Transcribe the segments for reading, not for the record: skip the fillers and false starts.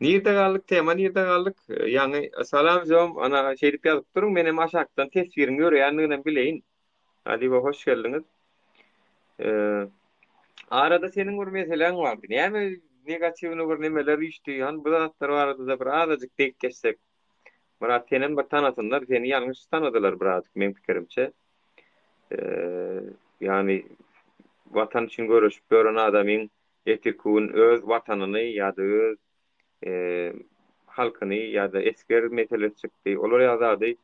Nirde galdyk tema nirde galdyk? Ýaňy salam zom ana şeýdip ýazyp duruň menem aşakdan teswiriň ýöreýändiginem bileýin. Adiba hoş geldiňiz. Arada seniň bir meseläň bardy. Näme negatiwny bir nemeler üýşdi? Hany bu zatlar barada-da bir azajyk degip geçsek. Myrat senem bir tanasynlar, seni ýalňyş tanadylar birazjyk meň pikirimçe. Ýagny watan üçin göreşip ýören adamyň Ertirki gün öz watanyny ýa-da öz halkyny ýa-da esger meselesi çykdy. Olar ýaly zady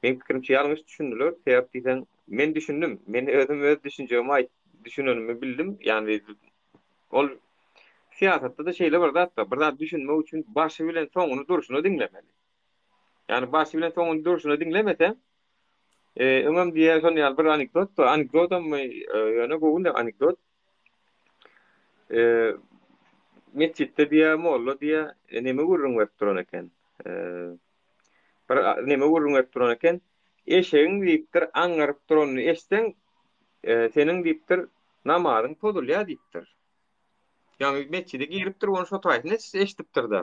meň pikirimçe ýalňyş düşündiler. Sebäp diýseň, men düşündim. Men özüm öz düşünjemi aýt, düşünenimi bildim. Ýagny ol syýasatda-da şeýle bir zat bar. Bir zat düşünmek üçin başy bilen soňuny durşuna diňlemeli. Ýagny başy bilen soňuny durşuna diňlemeseň, öňem diýýär şon ýaly bir anekdot bar. Anekdotammy, ýöne gowy anekdot. Metjitde diýýär, molla diýýär, neme gürrüň berip duran eken. Bir neme gürrüň berip duran eken. Eşegiň diýipdir, aňňyryp duranyny eşitseň, seniň diýipdir, namazyň pozulýar diýipdir. Ýagny metjide giripdir, ony şo taýsyny eşidipdir-de.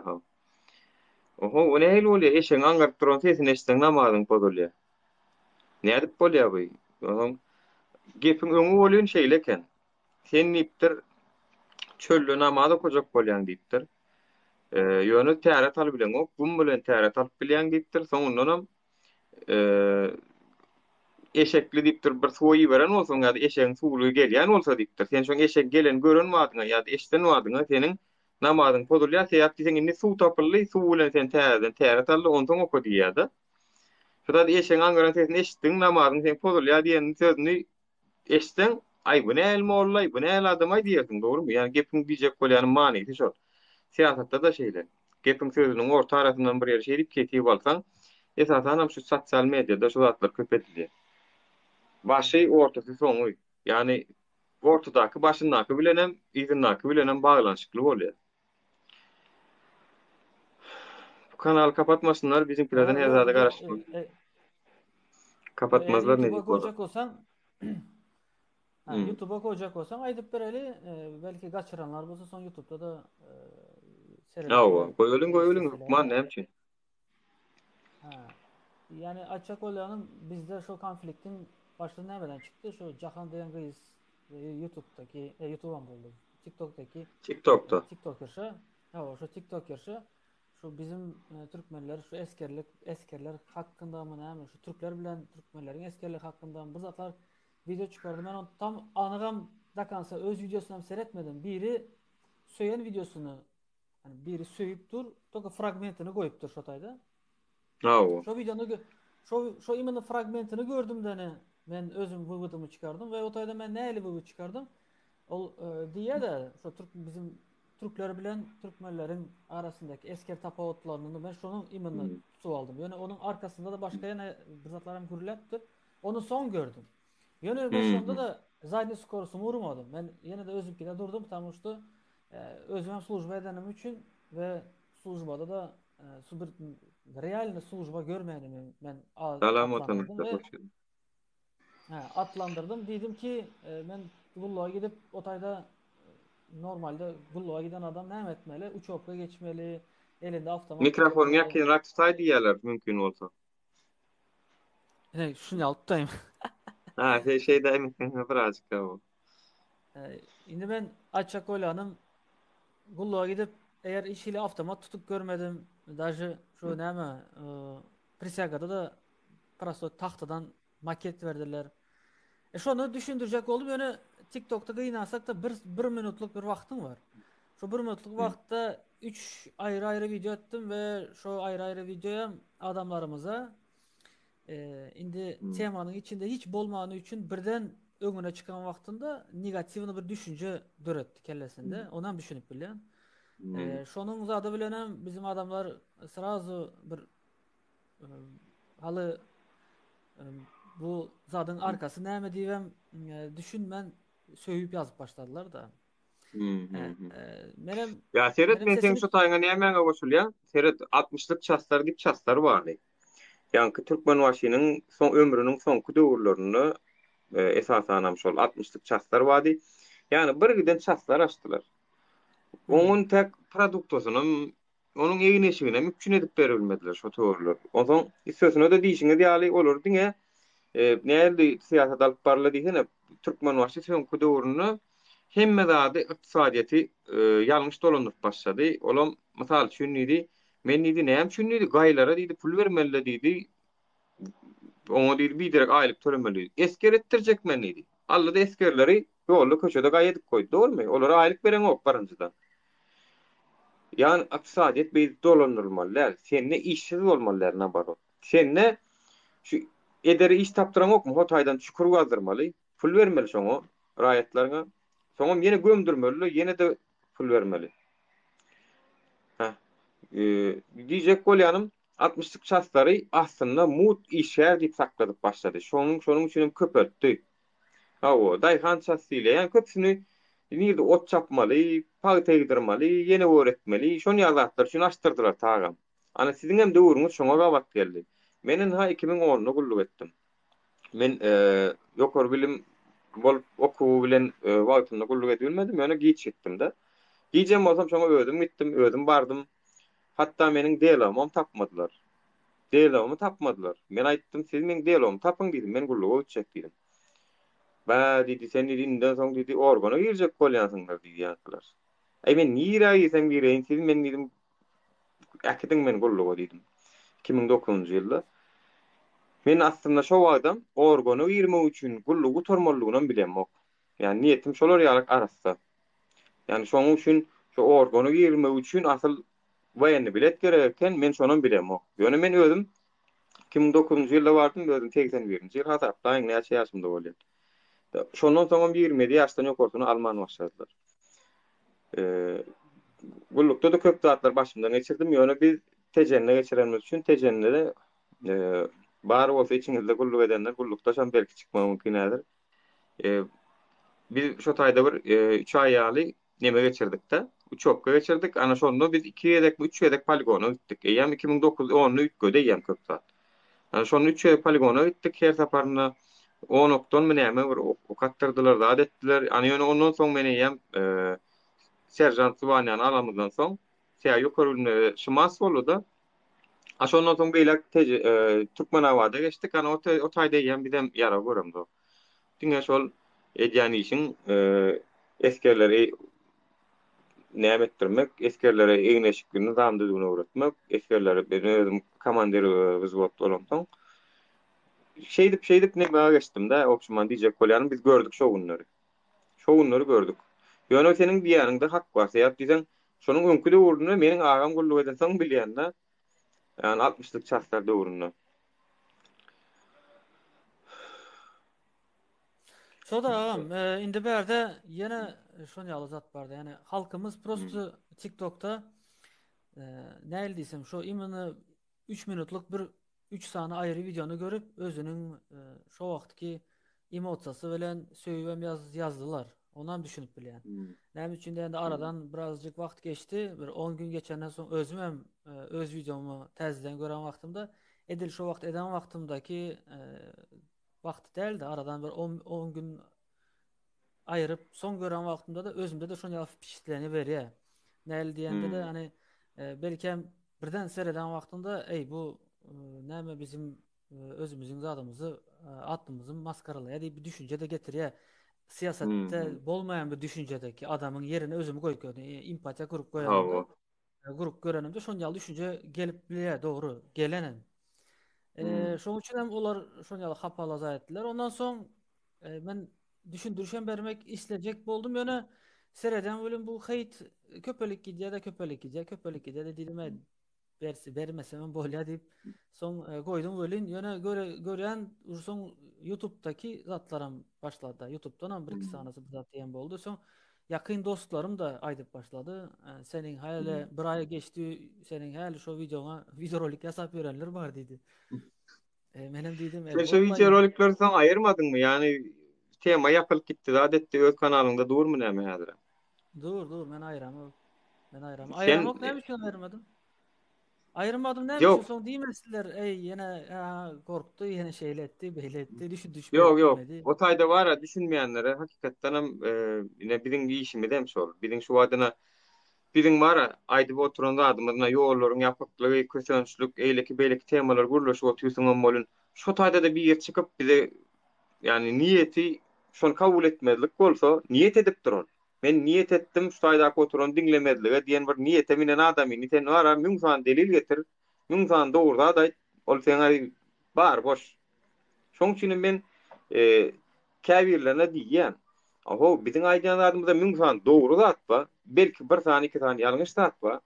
Oho, o nähili bolýar? Eşegiň aňňyryp duran sesini eşitseň namazyň pozulýar. Nädip bolýar bu? Onsoň gepiň öňi bolýan şeýle eken. Sen diýipdir, çölde namaz okajak bolýaň diýipdir. Ýöne täret alyp bileňok, gum bilen täret alyp bilýäň diýipdir. Soňundanam eşekli diýipdir, bir suwa iberen bolsaň ýa-da eşegiň suwlugy gelýän bolsa diýipdir. Sen şoň eşek gelen gören badyňa ýa-da eşiden badyňa seniň namazyň pozulýar. Sebäp diýseň indi suw tapyldy, suw bilen sen täzeden täret aldy, onsoň oka diýýär-de. Şu zat eşegiň aňňyran sesini eşitdiň, namazyň seň pozulýar diýen sözüni eşitseň, aý bu nähili mollaý, bu nähili adamaý diýersiň, dogrumy? Ýagny gepiň diýjek bolýanyň manysy şol. Syýasatda-da şeýle. Gepiň sözüniň orta arasyndan bir ýeri şeýdip kesip alsaň, esasanam şu sosial mediada şu zatlar köp edilýär. Başy, ortasy, soňy. Ýagny ortadaky başyndaky bilenem, yzyndaky bilenem baglanyşykly bolýar. Bu kanaly kapatmasynlar, bizimkilerden her zada garaşmaly. E, e, Kapatmazlar ne diýip goýjak bolsaň, ha, hmm. YouTube'a goýjak bolsaň aýdyp bereli, e, belki gaçyranlar bolsa soň YouTube'da da e, seyredip. Hawa, goýalyň, goýalyň, hökman näme üçin? Ha. Ýani aýtjak bolýanym bizde şu konfliktiň başy nämeden çykdy? Şu Jahan diýen gyz e, YouTube'daki, e, YouTube'am boldy. TikTok'daki TikTok'da. E, TikTokerşa. Hawa, şu TikTokerşa şu bizim e, türkmenler şu esgerlik esgerler hakkynda mı näme şu türkler bilen türkmenleriň esgerlik hakkynda bir zatlar video çykardy. Men onu tam anygam dakansa öz videosyny hem seyretmedim. Biri söýen videosyny Yani biri söýüp dur, toka fragmentini goýupdyr şo taýda. Hawa. Şo videony şo şo imенно fragmentini gördüm de ne men özüm wywodymy çykardym we o taýda men nähili wywod çykardym? Ol e, diýýär-de şo türk bizim türkler bilen türkmenleriň arasyndaky esger tapawutlaryny men şonuň imенно hmm. tutup aldym. Ýöne onuň arkasynda da başga ýene bir zatlar hem gürläpdir. Ony soň gördüm. Ýöne men hmm. şonda da zadnýi skorosymy urmadym. Men ýene de özümkide durdum, потому что Özüm hem služba edenim üçin we službada-da su bir realny služba görmänimi men Salam watandaşlar hoş geldiňiz. Hä, atlandyrdym. Diýdim ki, men gulluga gidip, o taýda normalde gulluga giden adam näme etmeli? Uçobka geçmeli, elinde awtomat Mikrofonyňy ýakynrak tutaý diýýärler mümkin bolsa. Ine, şuny alyp tutaýyn. Ha, şey şeýdäýmeseň birazjyk o. Indi men aýtjak bolýanym, gulluga gidip, eger hiç hili awtomat tutup görmedim, daže şu näme, prisýagada-da prosto tagtadan maket berdiler. E şony düşündirjek boldum, ýöne TikTokda gynansak-da bir, bir minutlyk bir wagtyň bar. Şu bir minutlyk wagtda üç aýry-aýry wideo etdim we şo aýry-aýry wideoýam adamlarymyza e, indi temanyň içinde hiç bolmany üçin birden öňüne çıkan wagtynda negatiwny bir düşünje döretdi kellesinde. Onam düşünip bilýän. E, şonuň zady bilenem bizim adamlar srazu bir e, haly e, bu zadyň arkasy näme diýibem e, düşünmän söýüp ýazyp başladylar da. Menem Ya seret men seň şu taýyňa nämäňe goşulýan? Seret 60-lyk çaslar diýip çaslar bardy. Ýaňky Türkmenbaşynyň soň ömrüniň soňky döwürlerinde e, esasanam şol 60-lyk çaslar bardy. Ýagny bir giden çaslar açdylar. Oňun tek produktasynam, onuň egin-eşiginem üpjün edip beribilmediler şo töwirler. Onsoň üstesine-de diýşiňiz ýaly olar diňe nähili syýasat alyp baryldy diýsene, Türkmenbaşy söňky döwründe hemme zady ykdysadyýeti ýalňyş dolandyryp başlady. Olam mysal üçin diýdi, men diýdi näme üçin diýdi gaýlara diýdi pul bermeli-le diýdi, Oňa diýdi, biderek aýlyk tölemeli diýdi. Esger etdirjek men diýdi. Aldy-da esgerleri ýolda köçede gaý edip goýdy. Dogrumy? Olara aýlyk bereňok birinjiden. Ýagny ykdysadyýet beýdip dolandyrylmaly däl. Sende işsiz bolmaly däl naborot. Sende şu edere iş tapdyraňokmy? Ho taýdan çukur gazdyrmaly. Pul bermeli şoňa raýatlaryňa. Soňam ýene gömdürmeli-de, ýene-de pul bermeli. Hä. Diýjek bolýanym, Altmyşlyk çaslary aslynda mugt işgär diýip sakladyp başlady. Şonuň şonuň üçin hem köpeltdi. Hawa, daýhan ças diýilýär. Ýagny köpüsini nirde ot çapmaly, pagta ýygdyrmaly, ýene gör etmeli, şon ýaly zatlar üçin açdyrdylar tagam. Ana siziň hem döwrüňiz şoňa gabat geldi. Men ynha 2010-da gulluk etdim. Men ýokary bilim bolup okuwy bilen wagtynda gulluk edibilmedim, ýöne giç gitdim-de. Gijem bolsam şoňa özüm gitdim, özüm bardym. Hatda meniň delomam tapmadylar. Delomy tapmadylar. Men aýtdym, siz meň delomy tapyň diýdim, men gulluga gitjek diýdim. Bä, diýdi, sen diýdi, indiden soň diýdi, organa girjek bolýansyňlar diýdi ýaňkylar. Äý, men nirä girsem gireýin, siz meni diýdim, äkidiň meni gulluga diýdim. 2009-njy ýylda. Men aslynda şo wagtam organa girmek üçin gullugy gutarmalydygynam bilemok. Ýani niýetim şolar ýalyk arassa. Ýani şonuň üçin şu organa girmek üçin asyl woýenny bilet gerek eken, men şonam bilemok. Ýöne men özüm 2009-njy ýylda bardym, özüm 81-nji ýyl hasaplaýyň näçe ýaşymda bolýan. Şondan soňam 27 ýaşdan ýokarsyny alman başladylar. Eee gullukda-da köp zatlar başymdan geçirdim, ýöne biz Tejende geçirenimiz üçin Tejende-de bar bolsa içiňizde gulluk edenler gullukdaşam belki çykmagy mümkin häzir. E, biz şo taýda bir e, üç aý ýaly neme geçirdik-de, uçobka geçirdik. Ana şonda biz iki gezekmi, üç gezek poligona gitdik. Eýýäm 2009 onda üýtgedi eýýäm köp zat. Ana şonda üç gezek poligona gitdik. Her saparynda 10 okdanmy näme bir ok, ok atdyrdylar, zat etdiler. Ana ýöne ondan soň men eýýäm e, seržant zwaniýany alamyzdan soň, tä ýokary bilimlere şymas boldy-da. A şondan soň beýläk e, Türkmenabada geçdik. Ana o, o taýda eýýäm bizem ýarag göremzok. Diňe şol edýän işiň e, esgerleri näme etdirmek, esgerlere egin-eşikli nyzam düzgün öwretmek, esgerleri ben özüm komandir e, wzwod bolamsoň şeýdip şeýdip näme geçdim-de, obşuman diýjek bolýanym biz gördük şo günleri. Şo günleri gördük. Ýöne seniň diýýäniňde hak bar. Sebäp diýseň, şonuň öňki döwründe meniň agam gulluk edensoň bilýän-de. Ýagny altmyşlyk çaslar döwründe. Şo-da agam, e, indi bärde ýene şon ýaly zat barda. Ýani halkymyz prosto TikTokda e, näil diýsem, şo imенно 3 minutlyk bir 3 sany aýry wideony görüp, özüniň e, şo wagtky emosiýasy bilen söýübem ýaz, ýazdylar. Onam düşünip bilýän. Hmm. Näme üçin diýende aradan birazjyk wagt geçdi. Bir 10 gün geçenden soň özüm hem e, öz wideomy täzeden gören wagtymda edil şo wagt eden wagtymdaky e, wagt däldi. Aradan bir 10 10 gün aýyryp soň gören wagtymda-da özümde-de şon ýaly wpişitleniýe berýär. Näli diýende-de hmm. hani e, belki birden sereden wagtynda eý bu e, näme bizim e, özümiziň zadymyzy e, atlymyzy maskaralaýar diýip bir düşünje-de getirýär. Syýasatda hmm. bolmaýan bir düşünjedeki adamyň ýerine özümi goýup gördüm. E, empatiýa gurup goýanymda gurup görenimde şon ýaly düşünje gelip bilýär, dogry, gelenem. E, hmm. Şonuň üçin hem olar şon ýaly hapalaza etdiler. Ondan soň e, men düşündiriş hem bermek islejek boldum, ýöne sereden welin bu heýt köpelik gidýär-de köpelik gidýär, köpelik gidýär-de diýdim, e, berse bermesem hem bolýar diýip, soň e, goýdum welin, ýöne göre, görýän soň YouTube'daky zatlaram başlady. YouTube'dan hem bir iki hmm. sanysy bir zat diýen boldy. Soň Ýakyn dostlarym-da aýdyp başlady. Seniň häli bir aý geçdi, seniň häli şo wideoňa wideorolik ýasap ýörenler bar diýdi. E, menem diýdim, Sen şo wideorolikleri soň aýyrmadyňmy? Ýagny tema ýapylyp gitdi, zat etdi, öz kanalyňda durmy näme häzir? Dur, dur, men aýyramok. Men aýyramok. Aýyramok näme üçin aýyrmadym? Aýyrmadym näme üçin soň diýmesinler, eý ýene gorkdy, ýene şeýle etdi, beýle etdi, düşündiriş berip Ýok, ýok. O taýda bar-a düşünmeýänlere hakykatdan hem ine biziň işimiz hem şol. Biziň şu wadyna. Biziň bar-a, aýdyp oturan zadymyz na ýollaryň ýapyklygy, kösençlik, eýleki-beýleki temalar gürleşip otyrsyňam welin, şo taýda-da biri çykyp bize, ýagny niýeti şony kabul etmezlik bolsa, niýet edipdir ol. Men niýet etdim şu taýdaky oturany diňlemezlige diýen bir niýete minen adamyny sen bar-a müň sany delil getir, müň sany dogry zat aýt, ol seňe bar boş. Şoň üçinem men käbirlerine diýýän, Ahow, biziň aýdýan zadymyzda müň sany dogry zat bar, belki bir sany, iki sany ýalňyş zat bar.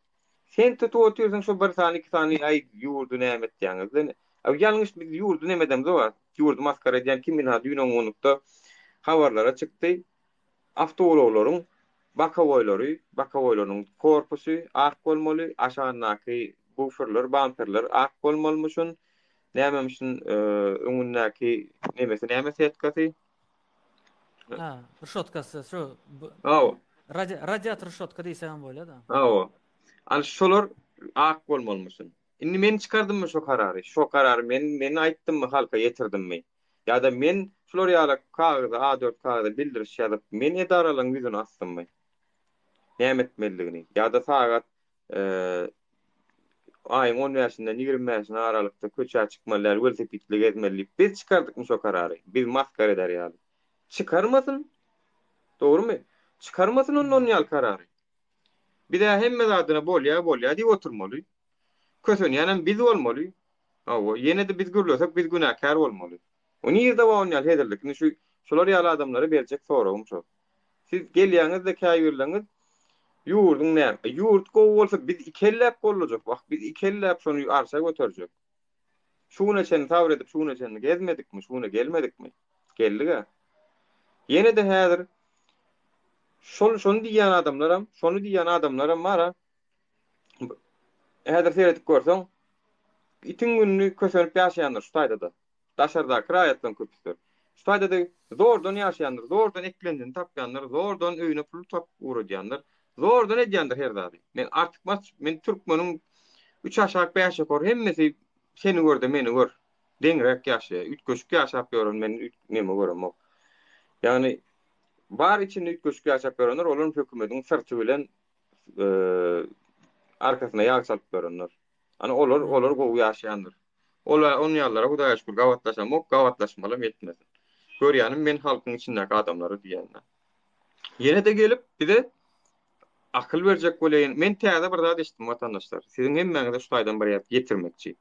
Sen tutup otyrsyň şo bir sany, iki sany, aý, ýurdy näme etýäňiz-le? Ýalňyş biz ýurdy neme edemzok-a. Ýurdy masgara edýän kim ynha düýn oňňunlykda habarlara çykdy. Awtoulaglaryň bokowoýlary, bokowoýlarynyň korpusy ak bolmaly, aşagyndaky buferler, bamperler ak bolmalymyşyn. Nämemişin öňündäki nemesi näme setkasy? Ha, rşotkasy şu. Hawa. Radiator rşotka diýsem hem bolýar-da. Hawa. Al şolar ak bolmalymyşyn. Indi men çykardymmy şo karary? Şo karary men men aýtdymmy halka ýetirdimmi? Ýa-da men şular ýaly kagyza A dört kagyza bildiriş ýazyp men edaralaryň ýüzüne asdymmy? Näme etmelidigini ýa-da sagat aýyň on bäşinden 25-ine aralykda köçä çykmaly däl, welosipedli gezmeli diýip, biz çykardykmy şo karary? Biz masgara eder ýaly. Çykarmasyn. Dogrumy? Çykarmasyn onda onun ýaly karary. Biz-ä hemme zadyna bolýa, bolýa diýip oturmaly. Kösenýänem biz bolmaly. Hawa, ýene-de biz gürlesek biz günäkär bolmaly. O nirde bar onun ýaly hezillik? Indi şu şular ýaly adamlara berjek soragym şo. Siz gelýäňiz-de käbirleriňiz ýurduň näme? Ýurt gowy bolsa biz ikelläp gollajak. Wah, biz ikelläp şony arşa göterjek. Şu güne çenli sabyr edip şu güne çenli gezmedikmi, şu güne gelmedikmi? Geldik-ä. Ýene-de häzir şol şony diýýän adamlaram, şony diýýän adamlaram bar-a. Häzir seredip görseň, itiň gününi kösenip ýaşaýanlar şu taýda-da. Daşardaky raýatlaryň köpüsidir. Şu taýda-da zordan ýaşaýanlar, zordan eklenjini tapýanlar, zordan öýüne pul tapyp ugradýanlar, zordan edýändir her zady. Men artykmaç, men türkmeniň üç aşak, bäş ýokary hemmesi seni gör-de meni gör. Deňräk ýaşaýar. Üýtgeşik ýaşap ýören men neme göremok. Ýagny bar içinde üýtgeşik ýaşap ýörenler olaryň hökümediň syrty bilen arkasyna ýag çalyp ýörenler. Ana olar olar gowy ýaşaýandyr. Ola on ýalylara Hudaýa şükür gabatlaşamok, gabatlaşmalam ýetmesin. Görýänim men halkyň içindäki adamlary diýýän. Ýene-de gelip bize akyl berjek bolýan. Men täze bir zat eşitdim watandaşlar. Siziň hemmäňize şu taýdan bir ýat ýetirmekçi.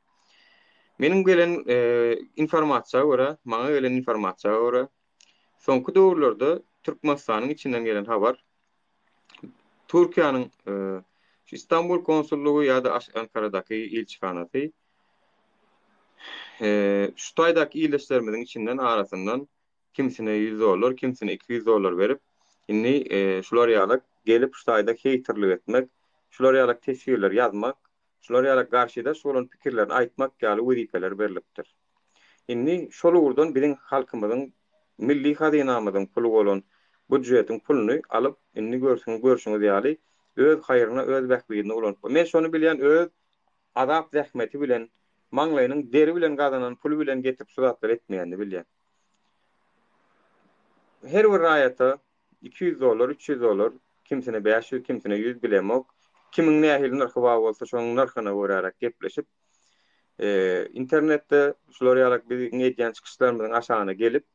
Meniň gelen e, informasiýa görä, maňa gelen informasiýa görä, soňky döwürlerde Türkmenistanyň içinden gelen habar Türkiýäniň şu Istanbul konsullygy ýa-da Ankaradaky ilçihanasy şu taýdaky ildeşlerimiziň içinden arasyndan kimsine 100 dollar, kimsine 200 dollar berip, indi şular ýaly gelip şu taýda heýterlik etmek, şular ýaly teswirler ýazmak, Şular ýaly garşydaş bolan pikirlerini aýtmak ýaly wezipeler berlipdir. Indi şol ugurdan biziň halkymyzyň milli hazynamyzyň puly bolan budjetiň puluny alyp, indi görsüň görşüňiz ýaly öz haýryna, öz bähbidine ulanyp. Men şony bilýän öz azap zähmeti bilen, maňlaýynyň deri bilen gazanan puly bilen getirip şu zatlary etmeýänini bilýän. Her bir raýata 200 dollar, 300 dollar, kimsine 500, kimsine 100 bilemok. Kimiň nähili nyrhy bar bolsa şonuň nyrhyna göräräk gepleşip, internetde şular ýaly biziň edýän çykyşlarymyzyň aşagyna gelip,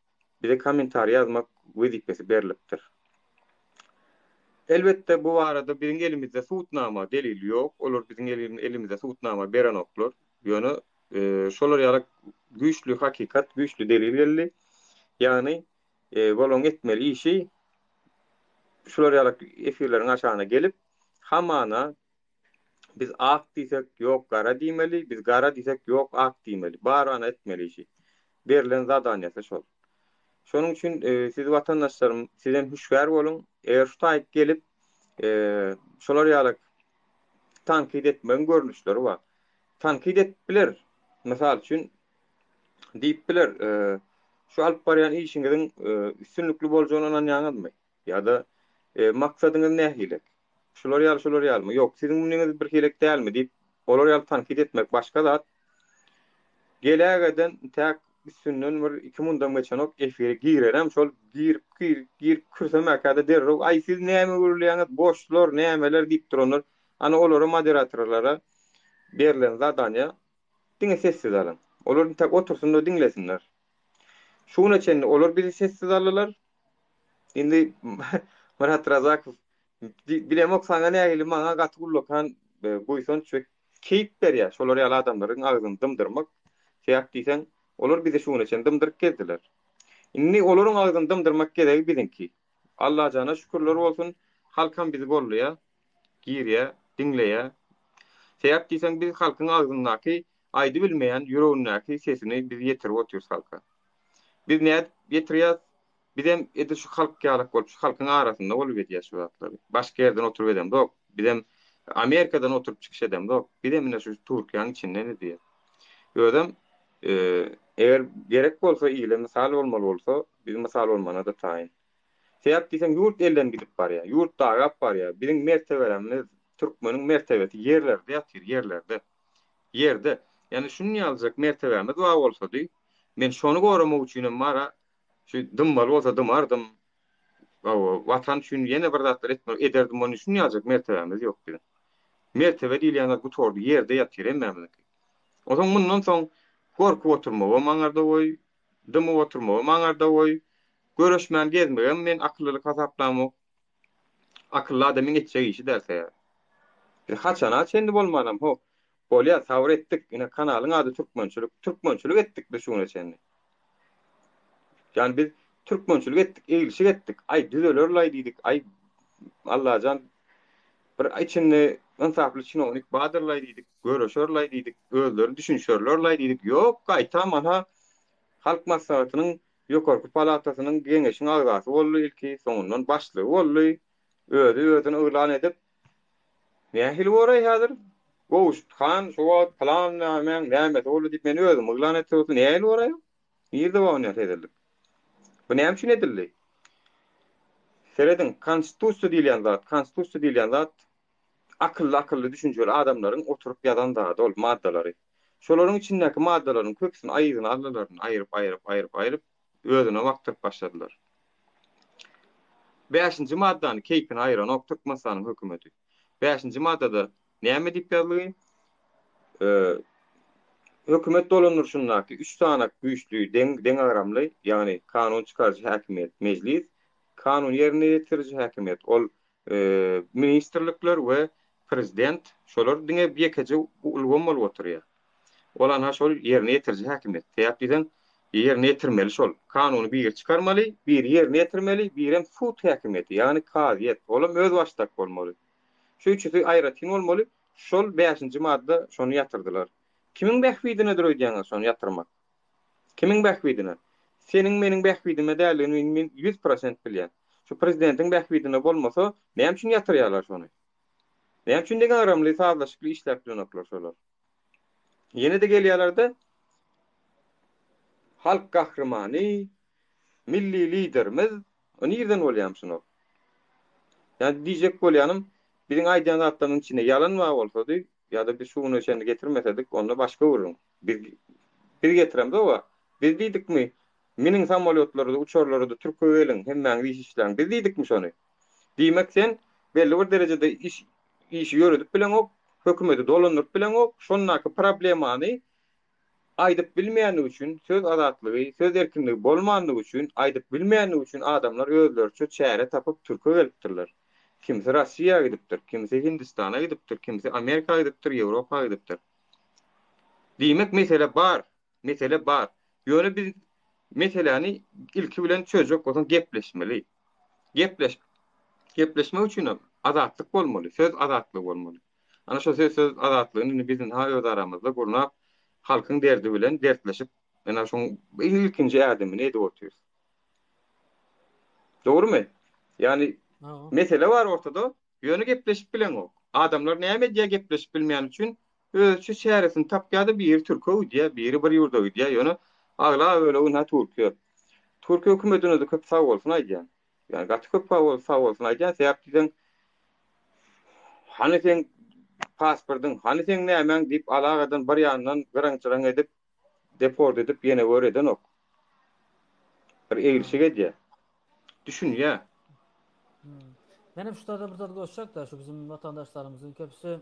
bize kommentariý ýazmak wezipesi berlipdir. Elbetde bu barada biziň elimizde subutnama, delil ýok. Olar biziň elimize subutnama berenoklar. Ýöne şolar ýaly güýçli hakykat, güýçli delil geldi. Ýagny Bolaň etmeli işi şular ýaly efirleriň aşagyna gelip, hamana biz ak diýsek, ýok gara diýmeli, biz gara diýsek, ýok ak diýmeli. Bar ana etmeli işi. Berlen zadaniýasy şol. Şonuň üçin siz watandaşlarym, sizem hüşgär boluň. Eger şu taýyk gelip, şolar ýaly tankyt etmegiň görnüşleri bar. Tankyt edip biler. Mysal üçin, diýip biler. Şu alyp barýan işiňiziň üstünlikli boljagyna ynanýaňyzmy? Ýa-da maksadyňyz nähili? Şular ýaly, şular ýalymy? Ýok, siziň munyňyz bir hilek dälmi diýip, olar ýaly tankyt etmek başga zat. Gelägeden täk. üstünden bir iki mundam geçenok efire girenem şol girip girip girip kürsemäkäde derrew aý siz näme gürleýäňiz boşlar nämeler diýip duranlar ana olara moderatorlara berlen zadaniýa diňe sessiz alyň. Olar intäk otursyn-da diňlesinler. Şu güne çenli olar bizi sessiz aldylar. Indi Myrat Razakow bilemok saňa nähili maňa gaty ullakan buýsanç we keýp berýär şolar ýaly adamlaryň agzyny dymdyrmak. Sebäp diýseň olar bizi şu güne çenli dymdyryp gezdiler. Indi olaryň agzyny dymdyrmak gezegi biziňki. Allajana şükürler bolsun halkam bizi gollaýar, girýär, diňleýär. Sebäp diýseň biz halkyň agzyndaky aýdybilmeýän ýüregindäki sesini biz ýetirip otyrys halka. Biz nädip ýetirýäs? Bizem edil şu halk ýalak bolup, şu halkyň arasynda bolup edýäs şu zatlary. Başga ýerden oturyp edemzok. Bizem Amerikadan oturyp çykyş edemzok. Bizem ine şu Türkiýäň içinden edýäs. Özem eger gerek bolsa ile mysal bolmaly bolsa, biz mysal bolmana-da taýyn. Sebäp diýseň ýurt elden gidip barýar. Ýurt dagap barýar. Biziň mertebelerimiz, türkmeniň mertebesi ýerlerde ýatyr, ýerlerde. Ýerde. Ýagny şuny ýalyjak mertebämiz bar bolsady, men şony goramak üçinem bar-a, şu dymmaly bolsa dymardym. Hawa, Watan üçin ýene bir zatlar etmeli ederdim, ony şuny ýalyjak mertebämiz ýok biziň. Mertebe diýilýän zat gutardy, ýerde ýatyr hemmämiziňki. Onsoň mundan soň gorkup oturmagam aňarda goý, dymyp oturmagam aňarda goý, göreşmän gezmegem men akyllylyk hasaplamok. Akylly adamyň etjek işi däl sebäbi. Biz haçana çenli bolmanam ho. Bolýa sabyr etdik. Ine kanalyň ady türkmençilik. Türkmençilik etdik biz şu güne çenli. Ýani biz türkmençilik etdik, eglişik etdik. Aý düzelerlaý diýdik. Aý Allajan bir içinde ynsaply çinownik badyrlaý diýdik. Göreşerlaý diýdik. Özleri düşünişerlerlaý diýdik. Ýok, gaýtam anha Halk Maslahatynyň Ýokarky palatasynyň geňeşiň agzasy boldy ilki, soňundan başlygy boldy. Özi özüni yglan edip, Nähili boraý häzir? Gowşut han şu wagt pylan nämäň nämesi boldy diýip men özüm yglan etse bolsa nähili boraý? Nirde bar onýa hezillik? Bu näme üçin edildi? Serediň, konstitusiýa diýilýän zat, konstitusiýa diýilýän zat Akylly akylly düşünjeli adamlaryň oturyp ýazan zady ol maddalary. Şolaryň içindäki maddalaryň köpüsini aýygyny aldylaryny aýyryp aýyryp aýyryp aýyryp özüne bakdyryp başladylar. Bäşinji maddany keýpine aýyranok Türkmenistanyň hökümeti. Bäşinji maddada näme diýip ýazylgy? Hökümet dolandyryşyndaky üç sany güýçli deň deňagramly ýagny kanun çykaryjy häkimiýet mejlis, kanun ýerine ýetiriji häkimiýet ol ministrlikler we prezident şolar diňe ýekeje ulgam bolup oturýar. Ol anha şol ýerine ýetiriji häkimiýet. Sebäp diýseň, ýerine ýetirmeli şol. Kanuny biri çykarmaly, biri ýerine ýetirmeli, birem sud häkimiýeti, ýagny kazyýet. Olam özbaşdak bolmaly. Şu üçüsi aýratyn bolmaly. Şol bäşinji madda şony ýatyrdylar. Kimiň bähbidinedir öýdýäňiz şony ýatyrmak? Kimiň bähbidine? Seniň meniň bähbidime däldigini men 100% bilýän. Şu prezidentiň bähbidine bolmasa, näme üçin ýatyrýarlar şony? Näme üçin deňagramly, sazlaşykly işläp bilenoklar şolar? Ýene-de gelýärler-de, halk gahrymany, milli liderimiz, o nirden bolýarmyşyn ol? Ýa diýjek bolýanym, biziň aýdýan zatlarymyzyň içinde ýalan bar bolsady, ýa-da biz şu güne çenli getirmesedik, onda başga gürrüň. Biz biz getiremzog-a. Biz diýdikmi, miniň samolýotlara-da, uçarlara-da türke geliň, hemmäňiz iş işläň. Biz diýdikmi şony? Diýmek, sen belli bir derejede iş işi ýöredip bileňok, hökümeti dolandyryp bileňok, şondaky problemany aýdyp bilmeýändigi üçin, söz azatlygy, söz erkinligi bolmandygy üçin, aýdyp bilmeýändigi üçin adamlar özleriçe çäre tapyp türke gelipdirler. Kimsi Rossiýa gidipdir, kimsi Hindistana gidipdir, kimsi Amerika gidipdir, Ýewropa gidipdir. Diýmek mesele bar, mesele bar. Ýöne biz meseläni ilki bilen çözjek bolsaň gepleşmeli. Gepleş gepleşmek üçinem azatlyk bolmaly, söz azatlygy bolmaly. Ana şo söz söz azatlygyny indi biz ynha öz aramyzda gurnap, halkyň derdi bilen dertleşip, ynha şoň ilkinji ädimini edip otyrys. Dogrumy? Ýagny mesele bar ortada, ýöne gepleşip bileňok. Adamlar näme edýär gepleşip bilmeýäni üçin? Özüçe çäresini tapýar-da biri türke gidýär, biri bir ýurda gidýär, ýöne aglaba bölegi ynha Türkiýe. Türkiýe hökümetine-de köp sag bolsun aýdýan. Ýani gaty köp sag bolsun aýdýan, sebäp diýseň hany seň pasportyň, hany seň nämäň diýip alagadan bir ýandan gyraň-jyraň edip. deport edip ýene gör edenok. Bir eglişik edýär. Düşünýär. Hmm. Menem şu taýda bir zat goşjak-da, şu bizim watandaşlarymyzyň köpüsi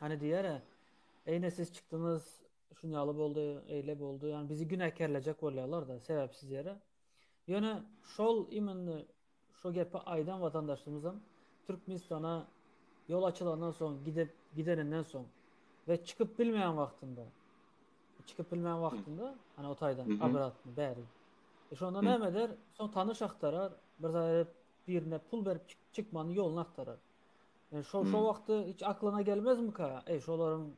hani diýer, eýne siz çykdyňyz, şun ýaly boldy, eýle boldy. Ýani bizi günäkärlejek bolýarlar-da, sebäpsiz ýere. Ýöne şol imenni şo gepi aýdan watandaşlarymyzam Türkmenistana ýol açylandan soň gidip gideninden soň we çykyp bilmeýän wagtynda çykyp bilmeýän wagtynda hani o taýdan obratny bäri. E şonda näme eder? Soň tanyş agtarar, bir zat edip birine pul berip çykmanyň ýoluny agtarar. Yani şo şo wagty hiç aklyna gelmezmika? Ey şolaryň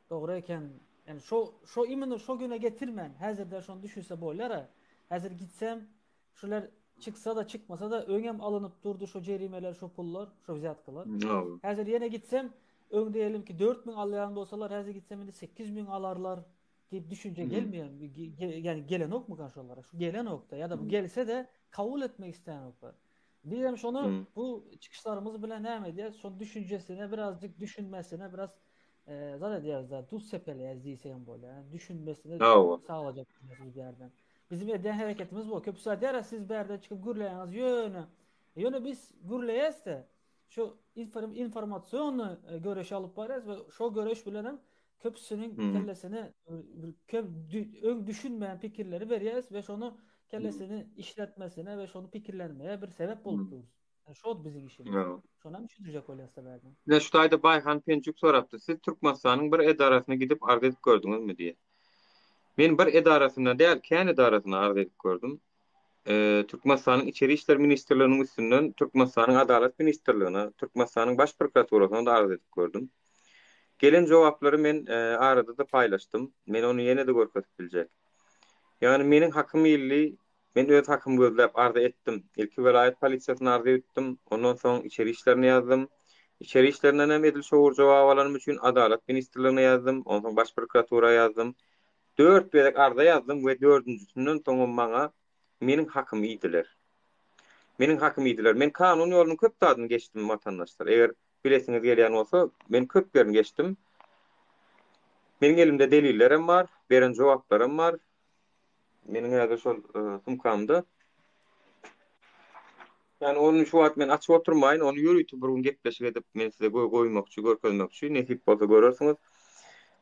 Dogry eken. Yani şo şo imенно şo güne getirmän, häzirde şony düşünse bolýar-a. Häzir gitsem, şular çyksa-da çykmasa-da öňem alynyp durdy şo jerimeler, şo pullar, şo wzýatkalar. Häzir ýene gitsem, öň diýelim ki 4000 alýan bolsalar, häzir gitsem indi 8000 alarlar diýip düşünje gelmeýär. Ýani gelenokmyka şolara? Şu gelenokda ýa-da bu gelse-de kabul etmek isleýänoklar. Biz hem şony bu çykyşlarymyz bilen näme edýäris? Şol düşünjesine birazjyk düşünmesine biraz e, zat edýäris da, duz sepeleýäris diýsek hem bolýar. Yani düşünmesine saglajak biz bärden. Bizim edýän hereketimiz bu. Köpüsi aýdýar, siz bärden çykyp gürleýäňiz ýöne. Ýöne biz gürleýäs-de, şu informasion e, göreşi alyp barýarys we şo göreş bilen hem köpüsiniň kellesine köp öň düşünmeýän pikirleri berýäris we şony kellesini işletmesine we şony pikirlenmeye bir sebäp bolup duruz. Yani şo biziň işimiz. Şonam düşündirjek bolýas sebäbi. Ine şu taýda Baýhan Penjik sorapdyr, siz Türkmenistanyň bir edarasyna gidip arz edip gördüňizmi diýe. Men bir edarasyna däl, kän edarasyna arz edip gördüm. Türkmenistanyň Içeri işler ministrliginiň üstünden Türkmenistanyň Adalat ministrligine, Türkmenistanyň Baş prokuraturasyna-da arz edip gördüm. Gelen jogaplary men arada-da paýlaşdym. Men ony ýene-de görkezip biljek. Ýagny meniň hakym iýildi, men öz hakymy gözläp arza etdim. Ilki welaýat polisiýasyna arza etdim, ondan soň içeri işlerine ýazdym. Içeri işlerinden hem edil şo bir jogap alanym üçin Adalat ministrligine ýazdym, onsoň Baş prokuratura ýazdym. Dört gezek arza ýazdym we dördünjisinden soňam maňa meniň hakymy iýdiler. Meniň hakymy iýdiler. Men kanun ýolunyň köp zadyny geçdim watandaşlar. Eger bilesiňiz gelýän bolsa, men köp ýerini geçdim. Meniň elimde delillerem bar, beren jogaplarym bar. Meniň häzir şol sumkamda. Ýani ony şu wagt men açyp oturmaýyn, ony ýörite bir gün gepleşik edip men size goýmakçy, görkezmekçi, nesip bolsa görersiňiz.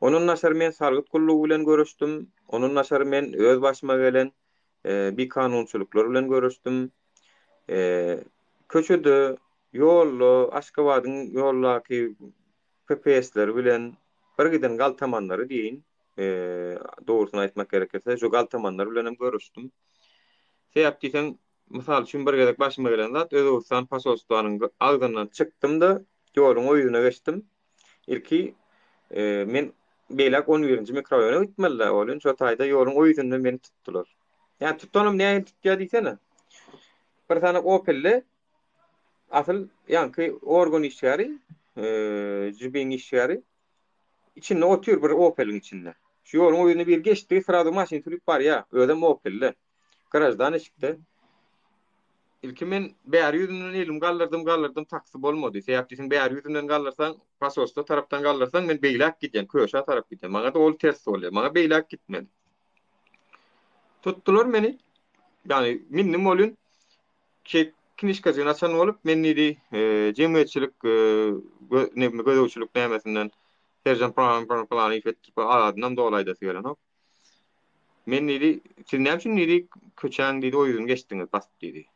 Ondan daşary men salgyt gullugy bilen görüşdim. Ondan daşary men öz başyma gelen bikanunçylyklar bilen görüşdim. Köçede, ýolda, Aşgabadyň ýoldaky PPS-leri bilen bir giden galtamanlary diýeýin, dogrusyny aýtmak gerekirse, şu galtamanlar bilen hem görüşdim. Sebäp diýseň, Mysal üçin, bir gezek başyma gelen zat, Özbegistan posolstwanyň agzyndan çykdym-da, ýoluň o ýüzüne geçdim. Ilki men beýläk on birinji mikroraýona gitmeli-dä, welin şo taýda ýoluň o ýüzünde meni tutdular. Ýa tutanam nähili tutýar diýsene. Bir sany Opel-de asyl ýaňky organ işgäri, JB-iň işgäri içinde otyr bir Opel-iň içinde. Şu ýoluň o ýüzüne biri geçdi, srazu maşyn sürüp barýar, özem Opel-de. Graždan eşikde. Ilki men bäri ýüzünden elimi galdyrdym, galdyrdym, taksi bolmady. Sebäp diýseň, bäri ýüzünden galdyrsaň, posolstwo tarapdan galdyrsaň, men beýläk gidýän, Köşä tarap gidýän. Maňa-da ol ters bolýar. Maňa beýläk gitmeli. Tutdular meni. Ýagny mindim welin, çek knişkajygyny açan bolup, men diýdi, jemgyýetçilik gözegçilik nämesinden seržant Planyýew etdirip, adynam doly aýdasy gelenok. Men diýdi, siz näme üçin diýdi, köçäň diýdi, o ýüzüni geçdiňiz basyp diýdi.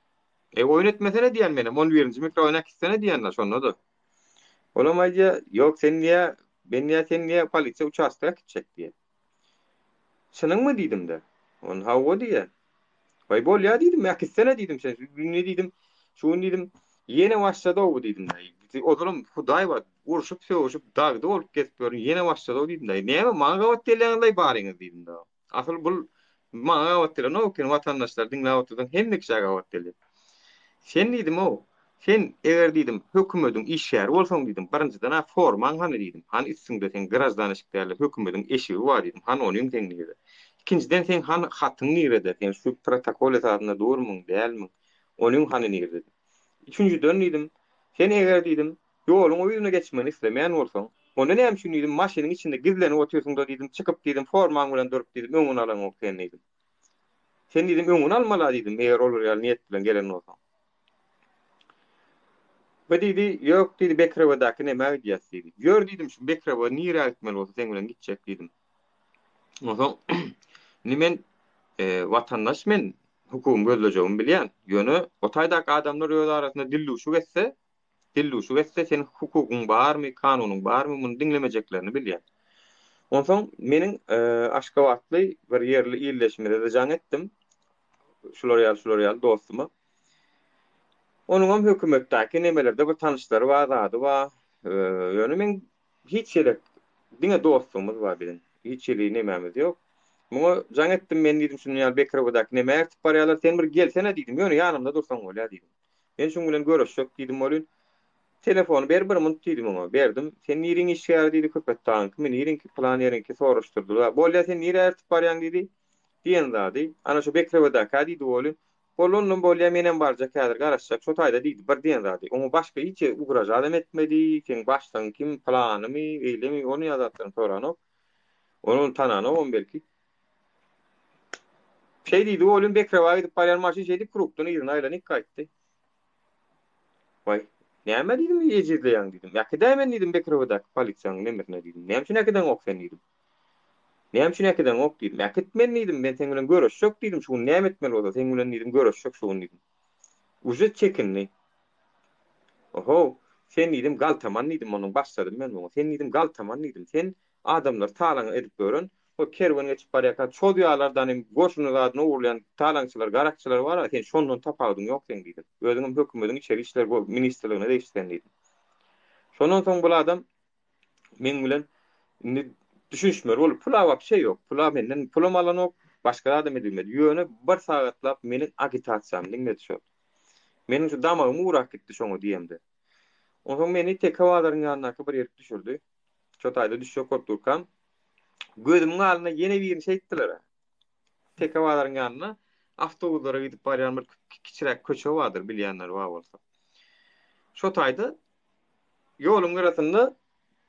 E oýun etmesene diýen menem, on birinji mikroýona äkitsene diýen-de şonda-da. Olam aýdýar, ýok sen diýýär, men diýýär, sen diýýär, polisiýa uçastka äkitjek diýýär. Çynyňmy diýdim-de. On hawa diýýär. Waý bolýar diýdim, äkitsene diýdim sen. Indi diýdim, şu gün diýdim, ýene başlady-ow bu diýdim-de. Ozalam Hudaý bar, urşup sögüşip dagda bolup gezip ýörün, ýene başlady-ow diýdim-de. Näme maňa gabat gelýäňiz-laý baryňyz diýdim-de. Asyl bul maňa gabat gelenok eken, watandaşlar diňläp otursaň hemme kişä gabat gelýär. Sen diýdim-ow, sen eger diýdim, hökümediň işgäri bolsaň diýdim, birinjiden-ä formaň hany diýdim, hany üstüňde seň graždan eşik däl-de hökümediň eşigi bar diýdim, hany onyň seň nirede? Ikinjiden seň hany hatyň nirede, sen şu protokol esasynda durmyň, dälmiň, onyň hany nirede diýdim. Üçünjiden diýdim, sen eger diýdim, ýoluň o ýüzüne geçmegini islemeýän bolsaň, Onda näme üçin diýdim, maşynyň içinde gizlenip otyrsyň-da diýdim, çykyp diýdim, formaň bilen durup diýdim, öňüni alaňok sen diýdim. Sen diýdim, öňüni almaly-a diýdim, eger olar ýaly niýet bilen gelen bolsaň. Bu diýdi, ýok diýdi, Bekrewedäki nämä gidýäs diýdi. Ýör diýdim, şu Bekrewe nirä gitmeli bolsa seň bilen gitjek diýdim. Onsoň indi men e, watandaş men hukugymy gözlejegimi bilýän. Ýöne o taýdaky adamlar öz arasynda dildüwşük etse, dildüwşük etse seniň hukugyň barmy, kanunyň barmy muny diňlemejeklerini bilýän. Onsoň meniň e, Aşgabatly bir ýerli ildeşimize-de jaň etdim. Şular ýaly, şular ýaly dostuma. Onuňam hökümetdäki nemelerde bir tanyşlary bar, zady bar. Ýöne meň hiç ýere diňe dostlugymyz bar biziň. Hiç hili nemämiz ýok. Muňa jaň etdim men diýdim şunuň ýaly Bekirowadaky nämä ertip barýarlar, sen bir gelsene diýdim. Ýöne ýanymda dursaň bolýar diýdim. Men şuň bilen görüşjek diýdim welin, telefony ber bir munt diýdim oňa. Berdim. Sen niriň işgäri diýdi, Köpetdagyňkymy, niriňki, pylan ýeriňki soraşdyrdylar. Bolýar sen nirä ertip barýaň diýdi. Diýen zady. Ana şu Bekirowadaky-a diýdi welin, Bolandan bolýa menem barjak häzir garaşjak şo taýda diýdi bir diýen zady oňa başga hiç ýeri ugražadam etmedi seň başlygyň kim pylanymy beýlemi ony ýa zatlaryny soranok ony ony tananogam belki şeý diýdi welin Bekrewa gidip barýan maşyn şeýdip krugdan yzyna aýlanyp gaýtdy Waý näme diýdim ejizleýäň diýdim äkidäý men diýdim Bekrewadaky polisiýanyň nemesine diýdim näme üçin äkideňok sen diýdim. Näme üçin äkideňok diýdim. Äkit meni diýdim, men seň bilen göreşjek diýdim, şu gün näme etmeli bolsa seň bilen diýdim, göreşjek şu gün diýdim. Uje çekindi. Oho, sen diýdim, galtaman diýdim, ondan başladym men muňa. Sen diýdim, galtaman diýdim. Sen adamlary talaň edip ýören, o kerwen geçip barýarka çozýarlar hem goşuny zadyny ogurlaýan talaňçylar, garakçylar bar-a, sen şondan tapawudyň ýok seň diýdim. Özüňem hökümediň içeri işler ministrligine degişli sen diýdim. Şondan soň bul adam Meň bilen indi düşünişmeli bolup, pula wapşe ýok. Pula menden pulam alanok, başga zadam edilmedi. Ýöne bir sagatlap meniň agitasiýamy diňledi şol. Meniň şu damagym gurap gitdi şoňa diýemde. Onsoň meni Teke bazaryň ýanyndaky bir ýerik düşürdi. Şo taýda düşjek bolup durkam, gözümiň alnynda ýene birini şeýtdiler. Teke bazaryň ýanynda awtobuslara gidip barýan bir kiçiräk köçe bardyr, bilýänler bar bolsa. Şo taýda Ýoluň gyrasynda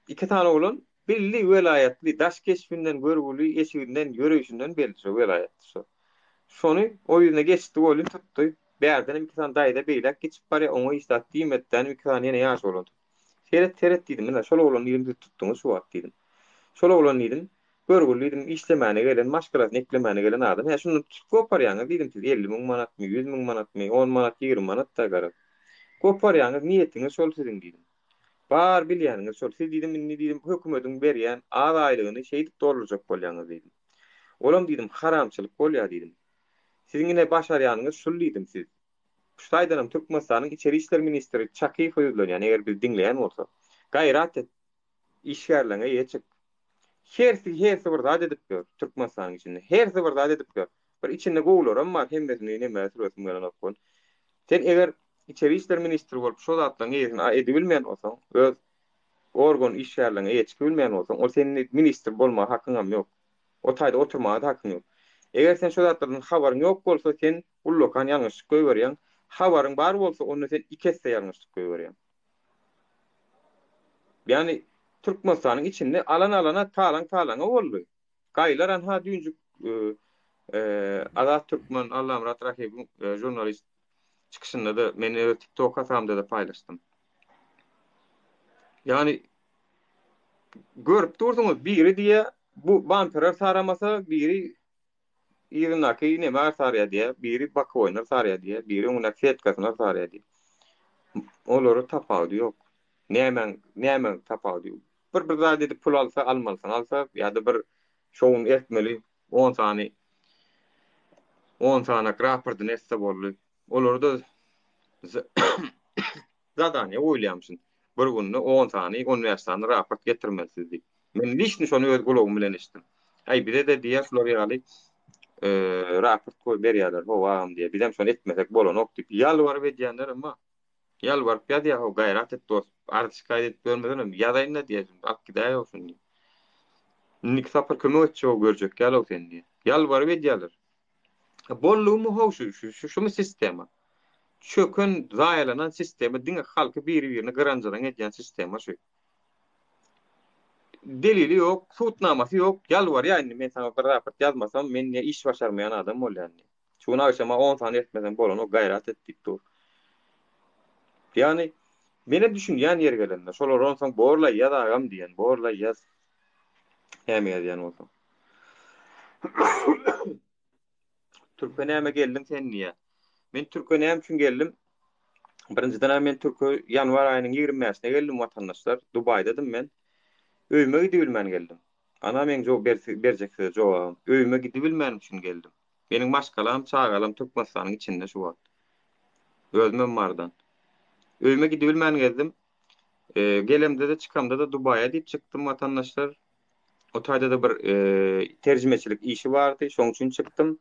iki sany oglan belli welaýatly, daş keşbinden görgüli, eşiginden, ýöreýşinden belli şo welaýatly şo. Şony o ýüzüne geçdi welin tutdy. Bärdenem iki sany daýza beýläk geçip barýar, oňa hiç zat diýmedi, dänim iki sany ýene ýaş oglan tutdy. Seret, seret diýdim, ine şol oglan diýdim siz tutduňyz şu wagt diýdim. Şol oglan diýdim, görgüli diýdim, işlemäne gelen, maşgalasyny eklemäne gelen adam. Hä şundan tutup goparýaňyz diýdim siz 50 müň manatmy, 100 müň manatmy, on manat, 20 manat-da garaz. Goparýaňyz, niýetiňiz şol siziň diýdim. Bar bilýäniňiz şol. Siz diýdim indi diýdim hökümediň berýän az aýlygyny şeýdip doldurjak bolýaňyz diýdim. Olam diýdim haramçylyk bolýar diýdim. Siziň ine başarýanyňyz şul diýdim siz. Şu taýdanam Türkmenistanyň içeri işler ministri Çakyýewe ýüzlenýän eger bizi diňleýän bolsa. Gaýrat et. Işgärleňe eýe çyk. Hersi hersi bir zat edip ýör Türkmenistanyň içinde. Hersi bir zat edip ýör. Bir içinde gowularam bar hemmesini nemä süresim gelenok bu. Sen eger içeri işler ministri bolup şo zatlaryň eýesini edibilmeýän bolsaň, öz organ işgärleriňe eýe çykybilmeýän bolsaň, ol seniň ministr bolmaga hakyňam ýok. O taýda oturmaga-da hakyň ýok. Eger sen şo zatlardan habaryň ýok bolsa, sen ullakan ýalňyşlyk goýberýäň. Habaryň bar bolsa, onda sen iki esse ýalňyşlyk goýberýäň. Ýagny Türkmenistanyň içinde alan alana, talaň talaňa boldy. Gaýlar anha düýnjük Azat Türkmen Allamyrat Rahybyň žurnalist çykyşynda-da men öz TikTok hasabymda-da paýlaşdym. Ýagny görüp dursuňyz biri diýýär bu bamperer saramasa biri Yzyndaky neme sarýar diýýär, biri bokowyny sarýar diýýär, biri öňündäki setkasyny sarýar diýýär. Olara tapawudy ýok. Nämäň, nämäň tapawudy ýok. Bir bir zat edip pul alsa, almalysyny alsa, ýa-da bir şowun ertmeli on sany on sanak raportyny etse boldy. Olarda zadaniýa goýulýarmyşyn. Bir günde on sany, on bäş sany raport getirmelisiz diýip. Men liçni şony öz gulagym bilen eşitdim. Aý bize-de diýýär şular ýaly raport goý berýärler how agam diýýär. Bizem şony etmesek bolanok diýip ýalbaryp edýänlerem bar. Ýalbaryp ýazýar how gaýrat et dost. Arz şikaýat edip ýörmesenem ýazaýyn-da diýýär. Alyp gidäý-ow şuny diýip. Indiki sapar kömek etjek-ow görjek ýaly-ow seni diýýär. Ýalbaryp edýärler. Boldugymy how şu şu şumy sistema? Çöken, zaýalanan sistema diňe halky biri-birine gyranjyraň edýän sistema şu. Delili ýok, subutnamasy ýok, ýalbarýar indi men saňa bir raport ýazmasam, men ne iş başarmaýan adam bolýan diýip. Şu gün agşama on sany etmesem bolanok, gaýrat et diýip dur. Ýagny menem düşünýän ýeri gelende, şolar onsoň borlaý ýaz agam diýen, borlaý ýaz. Näme ýazýan bolsaň. Türke näme geldiň sen diýýär. Men Türke näme üçin geldim? Birinjiden men Türke ýanwar aýynyň 25-ine geldim watandaşlar. Dubaýdadym men. Öýüme gidibilmän geldim. Ana meň jo berjek size jogabym. Öýüme gidibilmänim üçin geldim. Meniň maşgalam, çagalarym Türkmenistanyň içinde şu wagt. Özümem Marydan. Öýüme gidibilmän gezdim. E, gelemde-de çykamda-da Dubaýa diýip çykdym watandaşlar. O taýda-da bir e, terjimeçilik işi bardy, şoň üçin çykdym.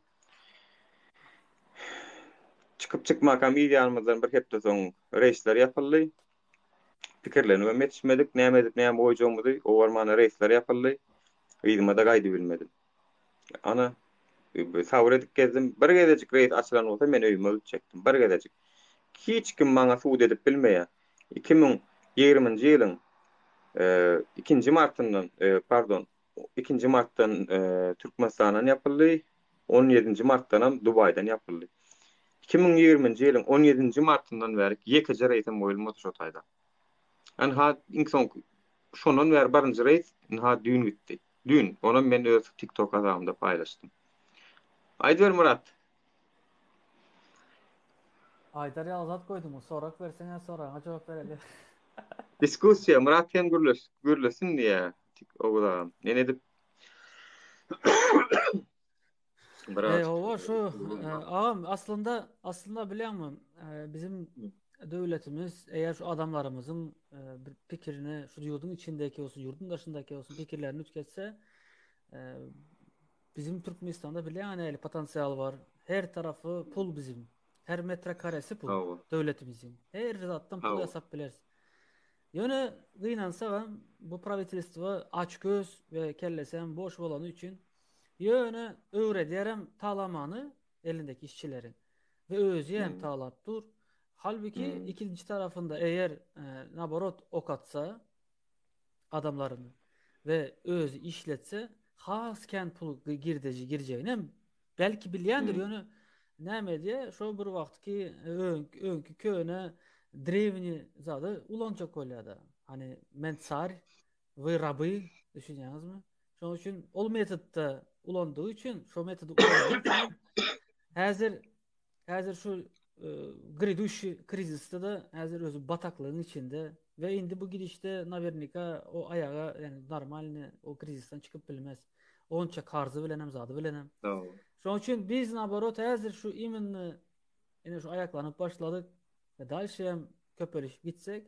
Çykyp çykmakam yz ýanymyzdan bir hepde soň reýsler ýapyldy. Pikirlenibem ýetişmedik, näme edip näme goýjagymyzy, o barmana reýsler ýapyldy. Yzyma-da gaýdybilmedim. Ana, sabyr edip gezdim. Bir gezejik reýs açylan bolsa men öýüme gitjekdim. Bir gezejik. Hiç kim maňa subut edip bilmeýär. 2020-nji ýylyň ikinji martyndan, pardon, ikinji martdan Türkmenistandan ýapyldy, on ýedinji martdanam Dubaýdan ýapyldy. 2020-nji ýylyň on ýedinji martyndan bäri ýekeje reýsem goýulmady şo taýda. Ynha, iň soňky şondan bäri birinji reýs ynha düýn gitdi. Düýn, onam men öz TikTok hasabymda paýlaşdym. Aýdyber Myrat. Aýdar ýaly zat goýduňmy? Sorag berseň-ä soragyňa jogap bereli. Diskussiýa, Myrat hem gürleş, gürlesin diýýär Oguz agam. Men edip Biraz. Hawa şu agam aslynda aslynda bilýäňmi bizim döwletimiz eger şu adamlarymyzyň bir pikirini şu ýurduň içindäki bolsun ýurduň daşyndaky bolsun pikirlerini üýtgetse bizim Türkmenistanda bilýäň nähili potensial bar. Her tarafy pul bizim. Her metrekaresi pul döwletimiziň. Her zatdan pul ýasap bileris. Ýöne gynansagam bu prawitelstwo açgöz we kellesem boş bolany üçin Ýöne öwredýärem talamany elindäki işçileriň we özi hem talap dur. Halbuki ikinji tarapynda eger naborot okatsa adamlaryny we özi işletse has kän pul girdeji girjegini hem belki bilýändir ýöne näme edýär şo bir wagtky öňki köne drewni zady ulanjak bolýada. Hani men tsar we raby düşünýäňizmi? Şonuň üçin ol metodda ulandygy üçin, şo metody ulandygy üçin häzir häzir şu e, griduşi krizisde de häzir özü bataklygyň içinde we indi bu gidişde nawernika o aýaga ýani normalny o krizisden çykyp bilmez. Onça karzy bilen hem zady bilen hem. Şonuň üçin biz naborot häzir şu iminni ine şu aýaklanyp başladyk. We dalşy hem köpelişip gitsek,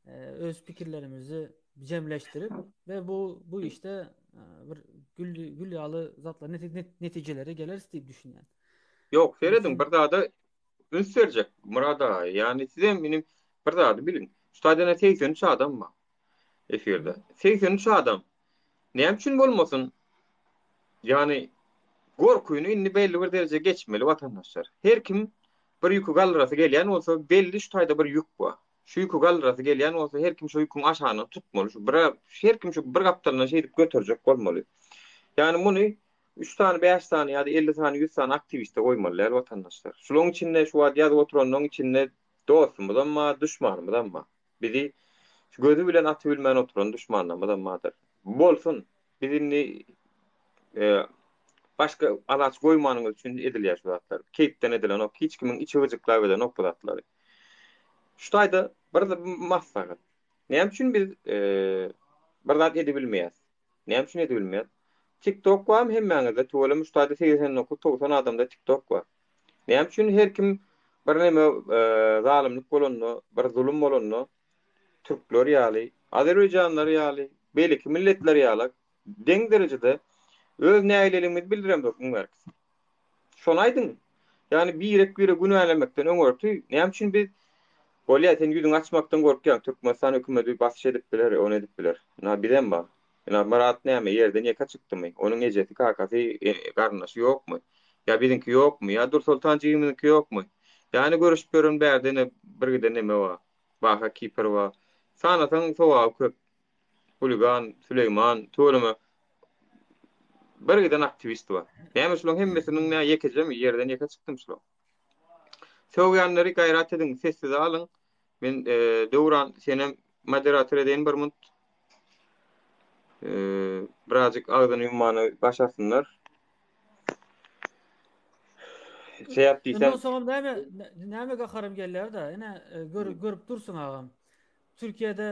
e, öz pikirlerimizi jemleşdirip we bu bu işde e, bir gül gül ýaly zatlar netijelere geleris diýip düşünýän. Ýok, serediň bir zada üns berjek Myrat aga. Ýagny siz hem inim bir zady biliň. Şu taýdan 83 adam bar. Efirde. 83 adam. Näme üçin bolmasyn? Ýagny gorkyny indi belli bir dereje geçmeli watandaşlar. Her kim bir ýüki galdyrasy gelýän bolsa, belli şu taýda bir ýük bar. Şu ýüki galdyrasy gelýän bolsa, her kim şu ýüküň aşagyndan tutmaly. Şu bir her kim şu bir gapdalyndan şeýdip göterjek bolmaly. Ýagny muny üç sany, bäş sany ýa-da 50 sany, 100 sany aktiwiste goýmaly däl watandaşlar. Şularyň içinde şu wagt ýazyp oturanlaryň içinde dostumyzam bar, duşmanymyzam bar. Bizi şu gözi bilen aty bilmän oturan duşmanlarymyzam bardyr. Bolsun. Biz indi e, başga alaç goýmanyňyz üçin edilýär şu zatlar. Keýpden edilenok, hiç kimiň içi gyjyklap edenok bu zatlary. Şu taýda bir maslahat. Näme üçin biz e, bir zat edibilmeýäs? Näme üçin edibilmeýäs? TikTok barmy hemmäňizde? Tüweleme şu taýda 89-90 adamda TikTok bar. Näme üçin her kim bir neme e, zalymlyk bolanda, bir zulum bolanda türkler ýaly, azerbaýjanlar ýaly, beýleki milletler ýaly deň derejede öz nägileligimizi bildiremzok iň bärkisi. Şony aýdyň. Ýagny birek-biregi günälemekden öňürti näme üçin biz Bolýa sen ýüzüňi açmakdan gorkýaň, Türkmenistan hökümeti basyş edip biler, ony edip biler. Ynha bizem bar. Ynha Myrat näme ýerden ýeke çykdymy? Onuň ejesi, kakasy, garyndaşy ýokmy? Ýa biziňki ýokmy? Ýa Dursoltan jigimiziňki ýokmy? Ýany görüşip ýören bärde ine birgiden neme bar. Baha Kipr bar. Sanasaň sogaby köp. Huligan, Süleýman, tüweleme bir giden aktiwist bar. Näme şularyň hemmesiniň nä ýekejemi ýerden ýeke çykdym şular. Sögýänleri gaýrat ediň, sessiz alyň. Men e, Döwran senem moderator edeýin bir munt. E, birazjyk agzyny ýummany başarsynlar. Sebäp diýseň. Ondan soňam näme näme gaharym gelýär-de, ine e, gör, görüp dursuň agam. Türkiýede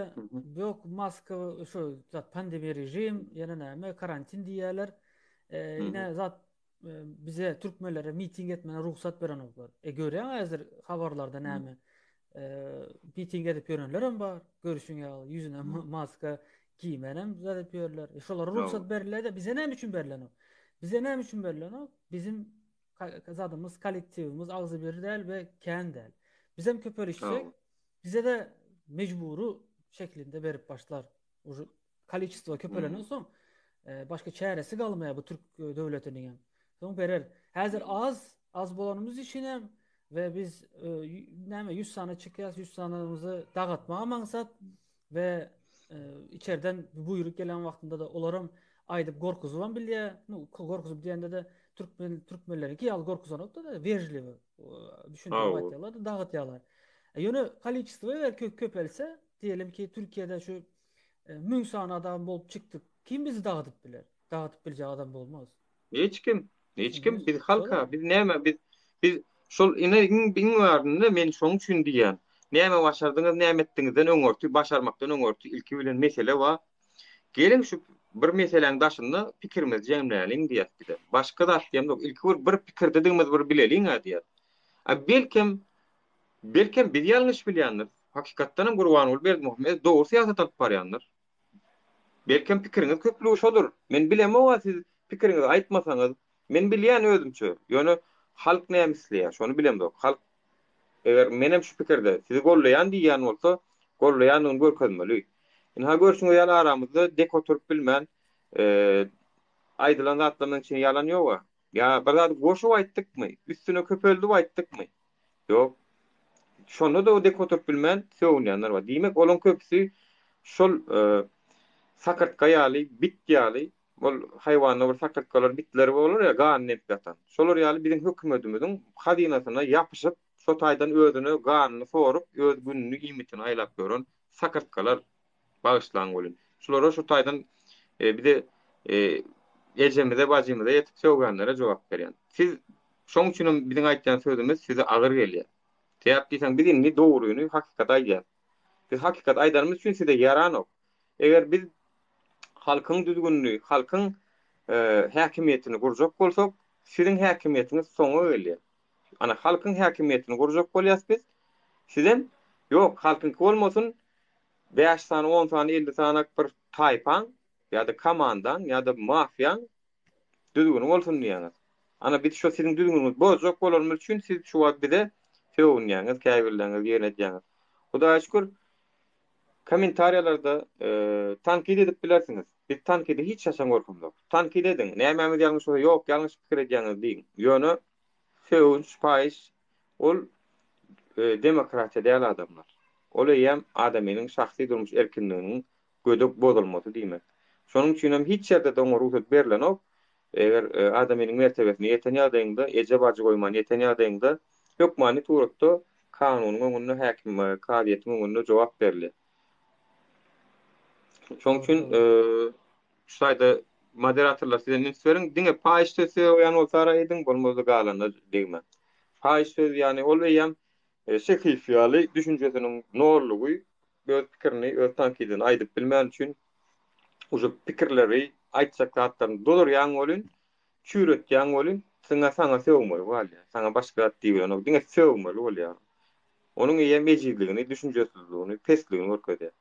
ýok maska şu zat pandemiýa režim, ýene näme karantin diýýärler. E, ine zat e, bize türkmenlere miting etmäne rugsat berenoklar. E görýäň häzir habarlarda näme? E, miting edip ýörenler hem bar. Görüşüň ýaly ýüzüne maska giýmenem zat edip ýörler. E, şolara rugsat berilýär-de bize näme üçin berilenok? Bize näme üçin berilenok? Bizim zadymyz, kollektiwimiz agzybir däl we kän däl. Bizem köpelişsek, Bize-de mejbury şeklinde berip başlar. Uje koliçestvo köpelenden soň e, başga çäresi galmaýar bu türk e, döwletiniň hem. Soň berer. Häzir az, az bolanymyz üçin hem we biz e, näme 100 sany çykýas, 100 sanymyzy dagatmaga maksat we e, içerden buýruk gelen wagtynda da olaram aýdyp gorkuzybam bilýär. Nu, gorkuzyp diýende-de türkmen türkmenleriňki ýaly gorkuzanok-da, wežliwi düşündirip aýtýarlar, dagytýarlar. E, ýöne koliçestvo eger kö köpelse, diýelim ki, Türkiýede şu 1000 e, sany adam bolup çykdyk. Kim bizi dagydyp biler? Dagydyp biljek adam bolmaz. Hiç kim. Hiç kim. Biz halka, biz näme, biz biz şol ine iň iň barynda men şoň üçin diýýän. Näme başardyňyz, näme etdiňizden öňürti, başarmakdan öňürti ilki bilen mesele bar. Geliň şu bir meseläň daşynda pikirimizi jemläliň diýýäs bize. Başga zat diýemzok. Ilki bir bir pikirdedigimizi bir bileliň-ä diýýäs. A belkem belkem biz ýalňyş bilýändiris. Hakykatdan hem Gurbanguly Berdimuhamedow dogry syýasat alyp barýandyr. Belkem pikiriňiz köplügi şodur. Men bilemog-a siz pikiriňizi aýtmasaňyz. Men bilýän özümçe. Ýöne halk näme isleýär, şony bilemzok. Halk eger menem şu pikirde, sizi gollaýan diýýän bolsa, gollaýandygyny görkezmeli. Ynha görşüňiz ýaly aramyzda dek oturyp bilmän, aýdylan zatlaryň içinde ýalan ýog-a. Ýa bir zady goşup aýtdykmy, üstüne köpeldip aýtdykmy? Ýok. Şonda-da dek oturyp bilmän sögünýänler bar. Diýmek, olaň köpüsi şol sakyrtga ýaly, bit ýaly, ol haýwanda bir sakyrtgalar, bitler bolar ýa, ganyny emip ýatan. Şolar ýaly biziň hökümetimiziň hazynasyna ýapyşyp, şo taýdan özüne ganyny sorup, öz gününi, iýmitini aýlap ýören sakyrtgalar. Bagyşlaň welin. Şulara şu taýdan bize ejemize, bajymyza ýetip sögýänlere jogap berýän. Siz şoň üçinem biziň aýtýan sözümiz size agyr gelýär. Sebäp diýseň biz indi dogryny, hakykaty aýdýas. Biz hakykaty aýdanymyz üçin size ýaranok. Eger biz halkyň düzgünini, halkyň häkimiýetini gurjak bolsak, siziň häkimiýetiňiz soňa gelýär. Ana halkyň häkimiýetini gurjak bolýas biz. Sizem ýok, halkyňky bolmasyn, Bäş sany, on sany, 50 sanak bir taýpaň ýa-da komandaň ýa-da mafiýaň düzgüni bolsun diýýäňiz. Ana biz şo siziň düzgüniňizi bozjak bolanymyz üçin siz şu wagt bize sögünýäňiz, käbirleriňiz ýerine edýäňiz. Hudaýa şükür kommentariýalarda tankyt edip bilersiňiz. Biz tankydy hiç haçan gorkamzok. Tankyt ediň, nämämiz ýalňyş bolsa ýok ýalňyş pikir edýäňiz diýiň. Ýöne sögünç, paýyş Ol demokratiýa däl adamlar. Ol eýýäm adamynyň şahsy durmuş erkinliginiň gödek bozulmasy diýmek. Şonuň üçinem hiç ýerde-de oňa rugsat berlenok. Eger adamynyň mertebesine ýeten ýagdaýyňda, eje-bajy goýman ýeten ýagdaýyňda, hökmany suratda kanunyň öňünde, häkim, kazyýetiň öňünde jogap berilýär. Şonuň üçin şu taýda moderatorlar sizem üns beriň, diňe paýyş söz sögýän bolsa ara ediň, bolmasa galanyna degmäň. Paýyş söz ýagny ol eýýäm Şehiýew ýaly düşünjesiniň nollugy, öz pikirini, öz tankydyny aýdyp bilmän üçin uje pikirleri, aýtjak zatlaryny dozurýaň welin, çüýretýäň welin, siňe saňa sögmeli galýar. Saňa başga zat diýibilenok, diňe sögmeli bolýar. Onuň eýýäm ejizligini, düşünjesizligini, pesligini görkezýär.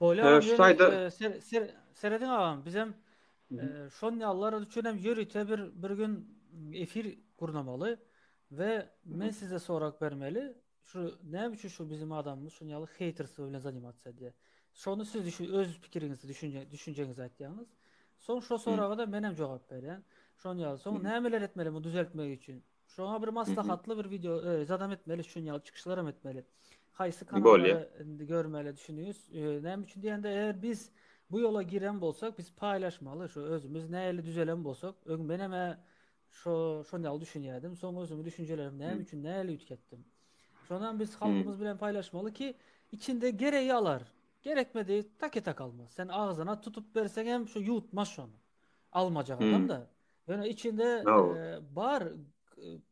Bolýar agam, ýöne serediň agam, bizem şon ýalylar üçin hem ýörite bir bir gün efir gurnamaly we men size sorag bermeli. Şu näme üçin şu bizim adamymyz şun ýaly heýterstwo bilen zanimatsiýa edýär? Şony siz düşün öz pikiriňizi düşünje düşünjeňizi aýtýaňyz. Soň şo soraga da men hem jogap berýän. Şon ýaly. Soň nämeler etmeli muny düzeltmek üçin? Şoňa bir maslahatly bir wideo zadam etmeli, şun ýaly çykyşlar hem etmeli. Haýsy Bolýa. kanallary indi görmeli düşünýäs. Näme üçin diýende eger biz bu ýola giren bolsak biz paýlaşmaly şu özümiz nähili düzelen bolsak öň menem şo şon ýaly düşünýärdim. Soň özümi düşünjelerimi näme üçin nähili üýtgetdim. Şonam biz halkymyz bilen paýlaşmaly ki içinde gereği alar. Gerekmedi tak-etak almaz. Sen agzyna tutup berseň hem şu ýuwutmaz şony. Almajak adam da. Ýöne içinde bar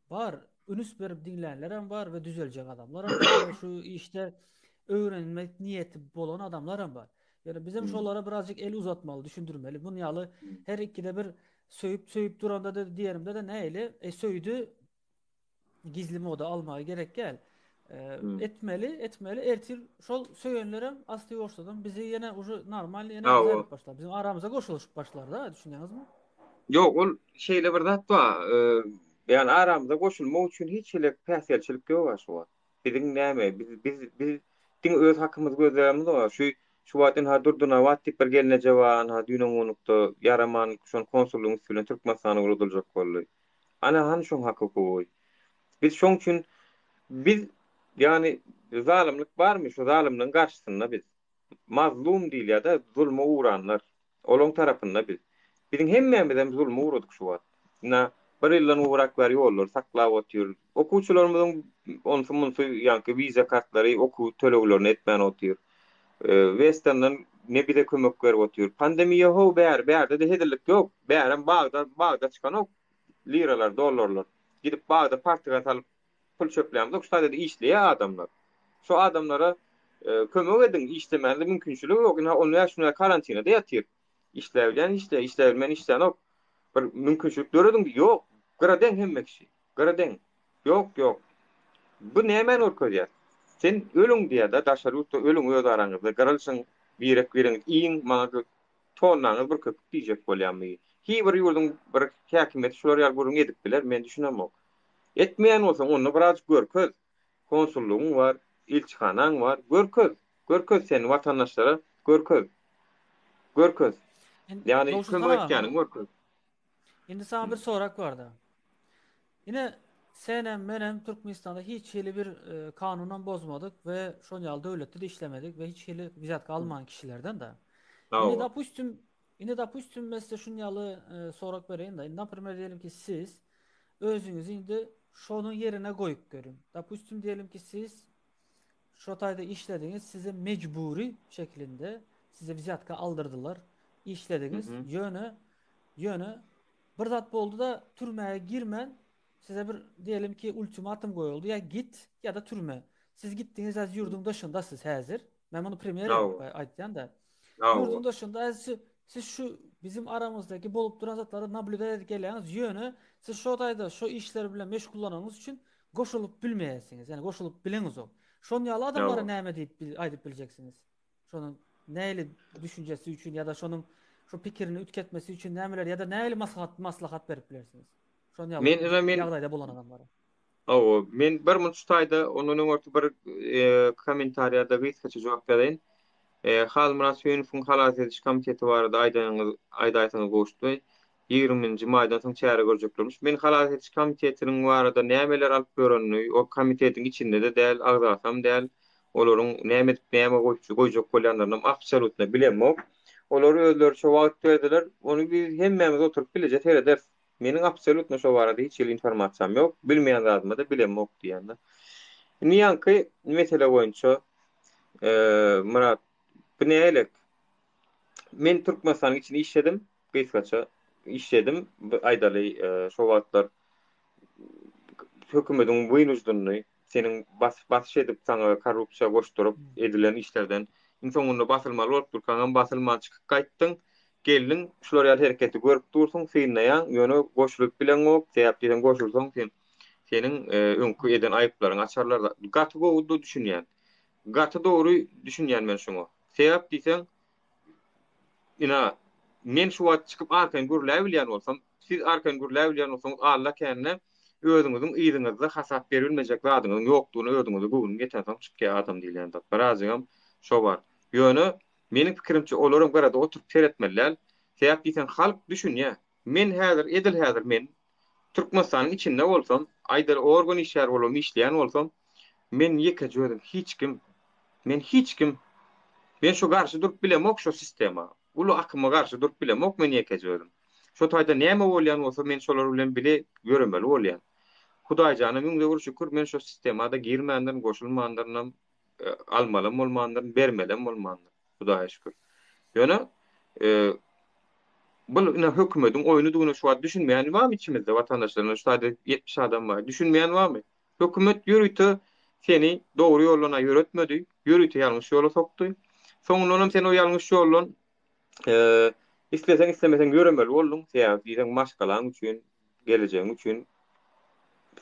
bar ünüs berip diňlänler hem bar we düzeljek adamlar hem bar we şu işde öwrenmek niýeti bolan adamlar hem bar. Ýöne bizem şolara birazjyk el uzatmaly, düşündirmeli. Bun ýaly her ikide bir söýüp söýüp duranda da diýerimde de nähili? E söýdi gizli moda almaga gerek gel. Etmeli, etmeli. Ertir şol söýenlerem asty ýoşladan bizi ýene uje normal ýene düzelip başlar. Bizim aramyza goşulyşyp başlar da, düşünýäňizmi? Ýok, ol şeýle bir zat bar. Ýani aramyza goşulmak üçin hiç hili päsgelçilik ýok şu wagt. Biziň näme, biz biz biz diňe öz hakymyzy gözleýämiz Şu şu wagt ynha Durdynabat diýip bir gelneje bar, ynha düýn onlukda ýaraman şony konsullygyň üsti bilen Türkmenistana ugradyljak boldy. Ana hany şoň hak hukugy. Biz şoň üçin biz ýagny zalymlyk barmy şu zalymlygyň garşysynda biz. Mazlum diýilýärde zulma ugranlar. Olaň tarapynda biz. Biziň hemmämizem zulma ugradyk şu wagt. Ynha bir ýyldan gowrak bäri ýollary saklap otyr. Okuwçylarymyzyň onsy munsy ýaňky wiza kartlary okuw töleglerini etmän otyr. Westenden ne bize kömek berip otyr. Pandemiýa how bäri bärde-de hezillik ýok. Bärem bagda bagda çykanok liralar, dollarlar. Gidip bagda partyga salyp pul çöplämzok. Şu taýda-da işleýär adamlar. Şu adamlara kömek ediň, işlemäne-de mümkinçiligi ýok. Ynha 15 gün bäri karantinada ýatyr. Işläbilýän işleýär, işläbilmeýän işlänok. Bir mümkinçilik dörediň, ýok. Gyradeň hemme kişi. Gyradeň. Ýok, ýok. Bu nämäni görkezýär? Sen ölüň diýýär-de, daşary ýurtda ölüň öz araňyzda, gyrylyşyň, birek-biriňizi iýiň, maňa tonnaňyz bir köpük diýjek bolýarmy? Hiý bir ýurduň bir häkimiýeti şular ýaly gürrüň edip biler, men düşünemok. Etmeýän bolsaň, onda birazjyk görkez. Konsullygyň bar, ilçihanaň bar, görkez. Görkez sen watandaşlara, görkez. Görkez. Ýagny kömek etýäniňi görkez. Indi saňa bir sorak barda. Ine senem menem Türkmenistanda hiç hili bir e, kanunam bozmadyk we şon ýaly döwletde de işlemedik we hiç hili wzýatka alman kişilerden de. Indi dopustim indi dopustim men size şun ýaly e, sorak bereýin de. Indi naprimer diýelim ki siz özüňizi indi şonuň ýerine goýup görüň. Dopustim diýelim ki siz Şo taýda işlediňiz, size mejbury şeklinde size wzýatka aldyrdylar. Işlediňiz. Ýöne ýöne bir zat boldy-da türmäge girmän size bir diýelim ki ultimatum goýuldy ýa git ýa-da türme. Siz gitdiňiz häzir ýurduň daşynda siz häzir. Men muny primer aýtýan-da. Ýurduň daşynda häzir siz şu bizim aramyzdaky bolup duran zatlary nablýudat edip gelýäňiz. Ýöne siz şo taýda şo işler bilen meşgullanyňyz üçin goşulyp bilmeýärsiňiz. Ýani goşulyp bileňizok. Şon ýaly adamlara näme diýip aýdyp biljeksiňiz? Şonuň nähili düşünjesi üçin ýa-da şonuň şu pikirini ütketmesi üçin nämeler ýa-da nähili maslahat maslahat berip bilersiňiz? Şon ýaly Men ine men ýagdaýda bolan adamlara. Hawa, men bir munt şu taýda ondan öňürti bir e, kommentariýada gysgaça jogap bereýin. E, Halmyrat Söýünowyň halas ediş komiteti barada aýdanyňyz aýdaýsaňyz Gowşut Ýigriminji maýdan soň çäre görjeklermiş. Men halas ediş komitetiniň barada nämeler alyp ýörenini, o komitetiň içinde-de däl, agzasam däl, olaryň näme edip näme goýjak bolýanlarynam absolýutno bilemok. Olar özleriçe wagt berdiler, ony biz hemmämiz oturyp bileje serederis. Meniň absolýutno şo barada hiç hili informasiýam ýok, bilmeýän zadyma-da bilemok diýýän-de. Indi ýaňky mesele boýunça, Myrat, bu nähilek? Men Türkmenistanyň içinde işledim. Gysgaça işledim. Aýdaly, şo wagtlar hökümediň wynuždunny seniň basyş edip saňa korrupsiýa goşduryp edilen işlerden iň soňunda basylmaly bolup durkaňam basylman çykyp gaýtdyň. Geldiň, şular ýaly hereketi görüp dursuň, synlaýaň, ýöne goşulyp bileňok, sebäp diýseň goşulsaň sen seniň öňki eden aýyplaryňy açarlar. Gaty gowy düşünýän. Gaty dogry düşünýän men şuňa. Sebäp diýseň Ina, men şu wagt çykyp arkaýyn gürläbilýän bolsam, siz arkaýyn gürläbilýän bolsaňyz, Alla kände özüňiziň yzyňyzda hasap beribilmejek zadyňyzyň ýokdugyna özüňize göwnüň ýetensoň çykýar adam diýilýän zat. Birazjygam şo bar. Ýöne, meniň pikirimçe, olaram gyrada oturyp seretmeli däl. Sebäp diýseň, halk düşünýär. Men häzir, edil häzir men Türkmenistanyň içinde bolsam, aýdaly organ işgäri bolubam işleýän bolsam, Men ýekeje özüm hiç kim. Men hiç kim. Men şu garşy durup bilemok şo sistema. Uly akyma garşy durup bilemok men ýekeje özüm. Şo taýda näme bolýan bolsa men şolar bilen bile ýöremeli bolýan. Hudaýjana müňde bir şükür men şo sistema-da girmändirin, goşulmandyrynam, almalam bolmandyryn, bermelem bolmandyryn. Hudaýa şükür. Ýöne bu ine hökümediň oýnudygyna şu wagt düşünmeýän barmy içimizde watandaşlarymyzda şu taýda 70 adam bar. Düşünmeýän barmy? Hökümet ýörite seni dogry ýoldan-a ýöretmedi, ýörite ýalňyş ýola sokdy. Soňundanam sen o ýalňyş ýoldan isleseň-islemeseň ýöremeli bolduň. Sebäbi diýseň maşgalaň üçin, gelejegiň üçin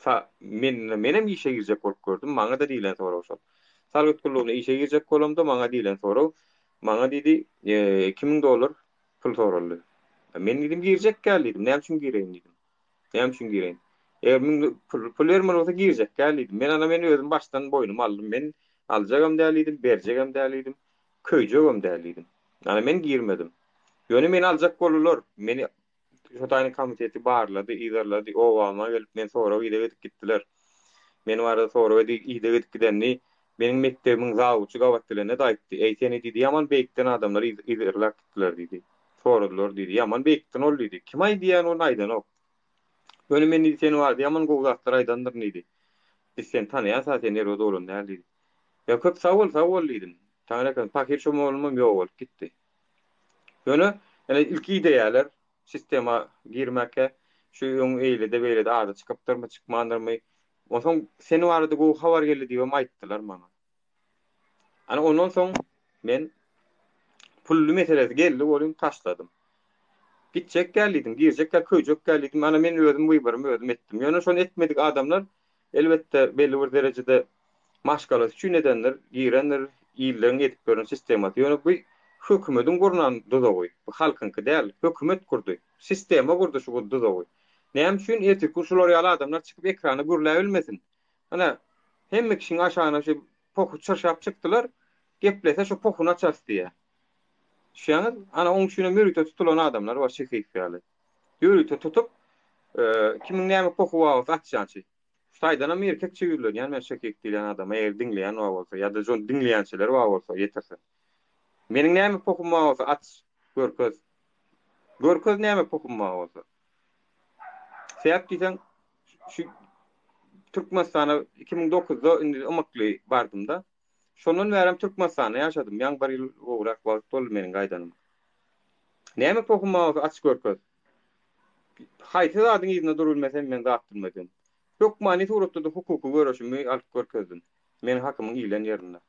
sa men menem işe girjek bolup gördüm. Maňa-da diýlen sorag şol. Salgyt gullugyna işe girjek bolamda maňa diýlen sorag, maňa diýdi, 2000 dollar pul soraldy. Men diýdim girjek däl diýdim. Näme üçin gireýin diýdim. Näme üçin gireýin? Eger müň pul, pul bermeli bolsa girjek däl diýdim. Men ana men özüm başdan boýnuma aldym. Men aljagam däl diýdim, berjegem däl diýdim, köýjegem däl diýdim. Ana men girmedim. Ýöne meni aljak boldular. Meni şo taýyny komiteti barlady, yzarlady, obama gelip men sorag-ideg edip gitdiler. Men barada sorag edip, ideg edip gidenini meniň mekdebimiň zawuçy gabat gelende-de aýtdy. Eý, seni diýdi, ýaman beýikden adamlar yzarlap gitdiler diýdi. Soradylar diýdi. Ýaman beýikden ol diýdi. Kim aýdýan ony aýdanok. Ýöne men diýdi, sen barada ýaman gowy zatlar aýdandyryn diýdi. Biz seni tanaýas-a, sen erbet oglan däl diýdi. Ýa köp sag bol, sag bol diýdim. Taňryýalkasyn, pahyr şo mollumam ýogalyp gitdi. Ýöne, ýöne ilki ideýärler, sistema girmäkä, şu öň eýlede-beýlede ady çykypdyrmy, çykmandyrmy. Onsoň sen barada gowy habar geldi diýibem aýtdylar maňa. Ana ondan soň men pully meselesi geldi welin taşladym. Gitjek däl diýdim, girjek däl, köýjek däl diýdim. Ana men özüm wyborymy özüm etdim. Ýöne şony etmedik adamlar Elbetde, belli bir derejede maşgalasy üçin edendir, girendir, illeň edip ýören sistemasy. Ýöne bu hökümediň gurnan duzagy, bu halkyňky däl, hökümet gurdy, sistema gurdy şu duzagy. Näme üçin ertirki şular ýaly adamlar çykyp ekrana gürläbilmesin? Ine, hemme kişiň aşagyna şu pohy çyrşap çykdylar, geplese şu pohuny açarys diýýär. Düşýäňiz? Ana, oň üçinem ýörite tutulan adamlar bar, Şehiýew ýaly. Ýörite tutup, kimiň näme pohy bar bolsa açýançy. Şu taýdanam erkekçe ýüzlenýän men Şehiýew diýlen adama, eger diňleýän bar bolsa ýa-da şony diňleýänçiler bar bolsa ýetirsin. Meniň näme pohum bar bolsa aç, görkez. Görkez näme pohum bar bolsa. Sebäp diýseň, şu Türkmenistana 2009-da indi ymykly bardym-da. Şondan bärem Türkmenistanda ýaşadym. Ýaňy bir ýyl gowrak wagt boldy meniň gaýdanyma. Näme pohum bar bolsa aç görkez. Haýsy zadyň yzynda durubilmesem men zat bilmedim. Hökmany suratda-da hukuky göreşimi alyp görkezdim. Meniň hakymyň iýlen ýerinde.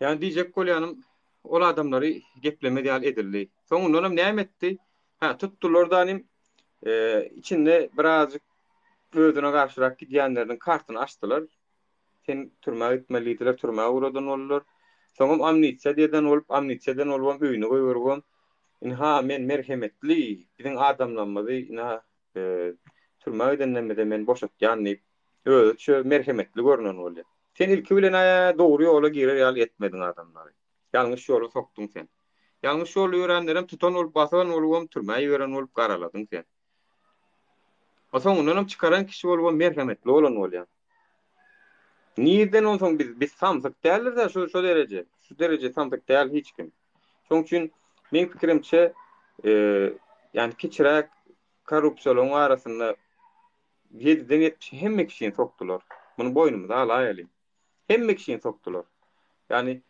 Ýagny diýjek bolýanym ol adamlary geplemez ýaly edildi. Soňundanam näme etdi? Hä, tutdular danym. Içinde birazjyk özüne garşyrak gidýänleriniň kartyny açdylar. Sen türmä gitmeli diýdiler, türmä ugradan boldular. Soňam amnistiýa diýeden bolup, amnistiýa eden bolubam öýüne goýberibem, ynha men merhemetli, biziň adamlarymyzy ynha türmä gidenlerimize men boşatýan diýip, özüçe merhemetli görünen bolýar. Sen ilki bilen-ä dogry ýola girer ýaly etmediň adamlary. Ýalňyş ýola sokduň sen. Ýalňyş ýolda ýöränlerem tutan bolup, basan bolubam, türmä iberen bolup garaladyň sen. O soňundanam çykaran kişi bolubam merhemetli bolan bolýaň. Nirden onsoň biz biz samsyk däldiris-ä şu şo dereje. Şu dereje samsyk däl hiç kim. Şoň üçin meň pikirimçe ýani kiçiräk korrupsiýalaryň arasynda ýediden ýetmişe hemme kişini sokdular. Muny boýnumyza alaýalyň. Hemme kişini sokdular. Ýagny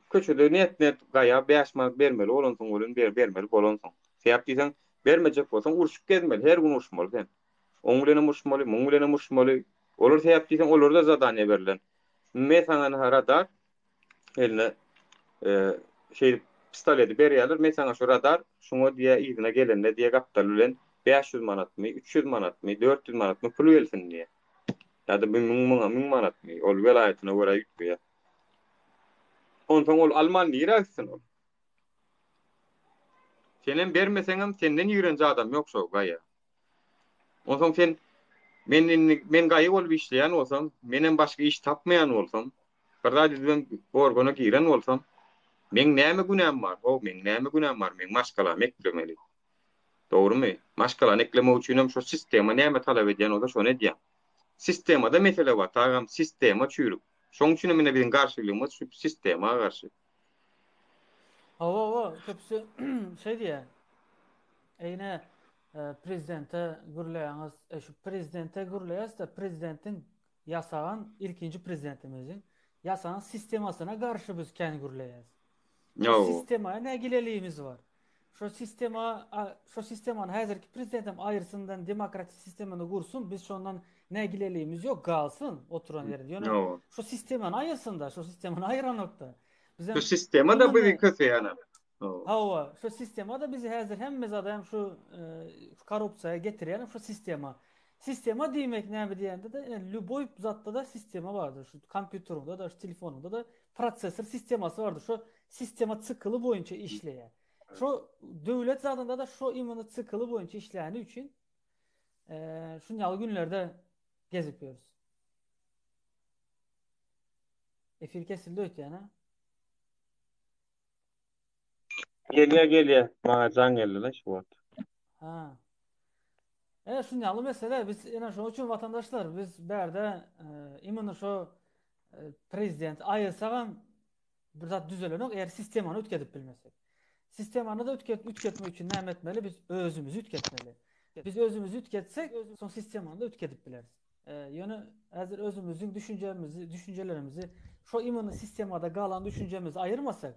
köçede net-net gaýa 5 manat bermeli bolansoň welin ber bermeli bolansoň. Sebäp diýseň, bermejek bolsaň urşup gezmeli, her gün urşmaly sen. Oň bilenem urşmaly, muň bilenem urşmaly. Olar sebäp diýseň olarda zadaniýa berlen. Me saňa ynha radar, eline şeýdip pistoleti berýärler, me saňa şu radar, şuňa diýýär yzyna gelende diýýär gapdaly bilen 500 manatmy, 300 manatmy, 400 manatmy pul gelsin diýýär. Ýa-da bir müň muňa müň manatmy? Ol welaýatyna görä üýtgeýär. Onsoň ol alman nirä gitsin ol? Senem bermeseňem senden ýigrenji adam ýok şo gaýa. Onsoň sen men indi men gaýy bolup işleýän bolsam, menem başga iş tapmaýan bolsam, bir zat edibem organa giren bolsam, meň näme günäm bar? Ho, meň näme günäm bar? Meň maşgalamy eklemeli. Dogrumy? Maşgalany eklemek üçinem şo sistema näme talap edýän bolsa şony edýäň. Sistemada mesele bar, tagam sistema çüýrük. Şoň üçin hem ine biziň garşylygymyz şu sistema garşy. Hawa, hawa, köpüsi şeý diýýär. Eýne prezidente gürleýäňiz, e şu prezidente gürleýäs-de, prezidentiň ýasagan ilkinji prezidentimiziň ýasagan sistemasyna garşy biz kän gürleýäs. Şo sistema nägileligimiz bar. Şo sistema, şo sistemany häzirki prezidentem aýyrsyndan demokratik sistemany gursun, biz şondan nägileligimiz ýok, galsyn oturan ýerinde. Ýöne şo sistemany aýyrsyn-da, şo sistemany aýyranokda. Bizem Şu sistema da bizi köseýän. Hawa, şo sistema da bizi häzir hemme zada hem şu e, korrupsiýa getirýän şu sistema. Sistema diýmek näme diýende-de, ine lýuboý zatda-da sistema bardyr. Şu kompýuteriňde-de, şu telefonyňda-da prosessor sistemasy bardyr. Şu sistema sikli boýunça işleýär. Şu döwlet zadynda-da şu imенно sikli boýunça işleýäni üçin eee şun ýaly günlerde gezip ýörüs. Efir kesildi öýtýän ha. Gelýär gelýär. Maňa jaň geldi-le şu wagt. Ha. E şun ýaly mesele biz ene şoň üçin watandaşlar biz bärde e, imенно şo e, prezident aýyrsagam bir zat düzelenok eger sistemany üýtgedip bilmesek. Sistemany da üýtget üýtgetmek üçin näme etmeli? Biz özümizi üýtgetmeli. Biz özümizi üýtgetsek, soň sistemany da üýtgedip bileris. Ýöne häzir özümiziň düşünjemizi, düşünjelerimizi şo imенно sistemada galan düşünjemizi aýyrmasak,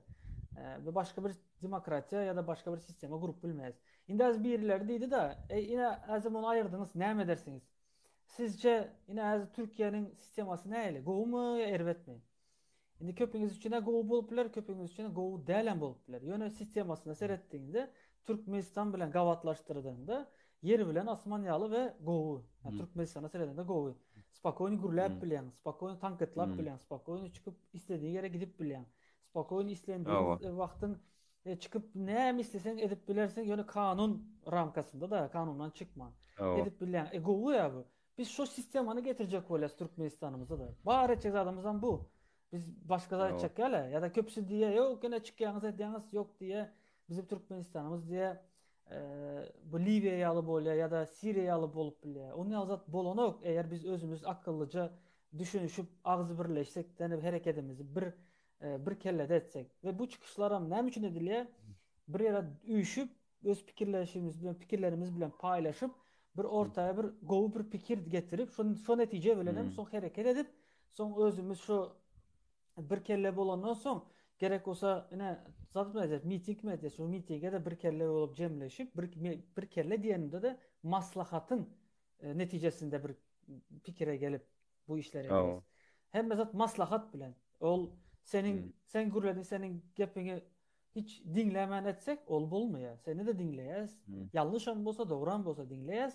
we başga bir demokratiýa ýa-da başga bir sistema gurup bilmeris. Indi häzir birileri diýdi-de, eý ine häzir muny aýyrdyňyz, näme edersiňiz? Sizçe ine häzir Türkiýäniň sistemasy nähili? Gowumy ýa erbetmi? Indi köpüňiz üçin-ä gowy bolup biler, köpüňiz üçin gowy dälem bolup biler. Ýöne sistemasyna seretdigiňde Türkmenistan bilen gabatlaşdyrdyňda ýer bilen asman ýaly we gowy. Ýa Türkmenistana seredende gowy. Spokojny gürläp bilýäň, spokojny tankytlap bilýäň, spokojny çykyp isledigiň ýere gidip bilýäň. Spokojny islendigiň wagtyň e, çykyp näme isleseň edip bilersiň, ýöne kanun ramkasynda-da, kanundan çykman. Edip bilýäň. E gowy ýa bu. Biz şo sistemany getirjek bolýas Türkmenistanymyzda-da. Bar etjek zadymyzam bu. Biz başga zat etjek däl-ä. Ýa-da köpüsi diýýär, ýok, ýene çykýaňyz edýäňiz, ýok diýýär. Bizim Türkmenistanymyz diýýär, bu Liwiýa ýaly bolýar ýa-da Siriýa ýaly bolup bilýär. Onuň ýaly zat bolanok, eger biz özümiz akyllyja düşünişip, agzybirleşsek, ýöne herekedimizi bir bir kellede etsek. We bu çykyşlaram näme üçin edilýär? Bir ýere üýşüp, öz pikirleşimiz bilen, pikirlerimiz bilen paýlaşyp, bir ortaya bir gowy bir pikir getirip, şo şo netije bilen hem soň hereket edip, soň özümiz şo bir kelle bolandan soň gerek bolsa ine zat edýär, miting mi edýär, şo mitinge de bir kelle bolup jemleşip, bir bir kelle diýenimde de maslahatyň e, netijesinde bir pikire gelip bu işleri edýär. Hemme zat maslahat bilen. Ol seniň sen gürlediň, seniň gepiňi Hiç diňlemän etsek ol bolmaýar. Seni-de diňleýäs. Ýalňyşam bolsa, dogram bolsa diňleýäs.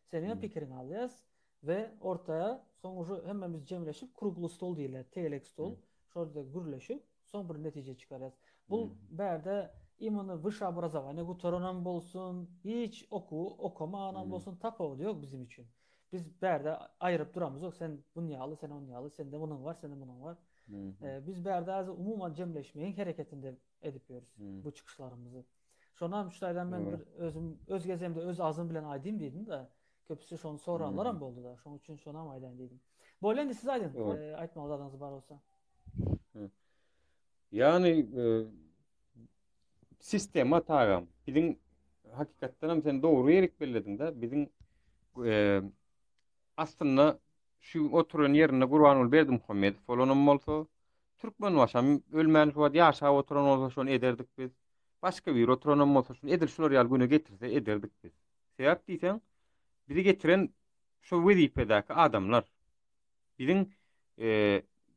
Seniňem pikiriňi alýas we ortaya soň uje hemmemiz jemleşip krugly stol diýilýär, tegelek stol. Şol ýerde gürleşip, soň bir netije çykarýas. Bu bärde imенно wyşşe obrazowaniýe gutaranam bolsun, hiç okuw okamanam bolsun tapawudy ýok bizim üçin. Biz bärde aýryp duramyzok, sen bunýaly, sen onýaly, sende munuň bar, sende munuň bar. Biz bärde häzir umuman jemleşmegiň hereketinde edip ýörüs bu çykyşlarymyzy. Şonam şu taýdan men bir özüm öz gezemde öz agzym bilen aýdayım diýdim-de. Köpüsi şony soranlaram boldy-da. Şonuň üçin şonam aýdaýyn diýdim. Bolýa indi siz aýdyň, aýtmaly zadyňyz bar bolsa. Ýagny sistema tagam. Biziň hakykatdan hem sen dogry ýerik bellediň-de. Biziň aslynda şu oturan ýerinde Gurbanguly Berdimuhamedow bolanam bolsa, Türkmenbaşam ölmän şu wagt ýaşap oturan bolsa şony ederdik biz. Başga biri oturanam bolsa şuny edil şular ýaly güne getirse ederdik biz. Sebäp diýseň, bizi getiren şo wezipedäki adamlar. Biziň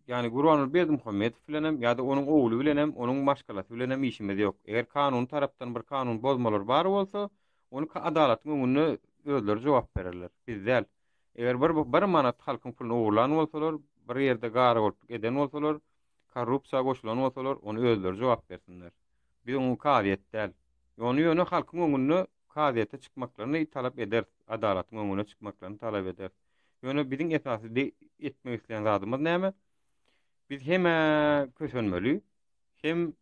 ýagny Gurbanguly Berdimuhamedow bilenem ýa-da onuň ogly bilenem, onuň maşgalasy bilenem işimiz ýok. Eger kanuny tarapdan bir kanun bozmalar bar bolsa, ony adalatyň öňünde özleri jogap bererler, biz däl. Eger bir bir manat halkyň puluny ogurlan bolsalar, bir ýerde garagolplyk eden bolsalar, korrupsiýa goşulan bolsalar, ony özleri jogap bersinler. Biz oňa kazyýet däl. Ony ýöne halkyň öňünde kazyýete çykmaklaryny talap ederis, adalatyň öňüne çykmaklaryny talap ederis. Ýöne biziň esasy etmek isleýän zadymyz näme? Biz hem-ä kösenmeli, hem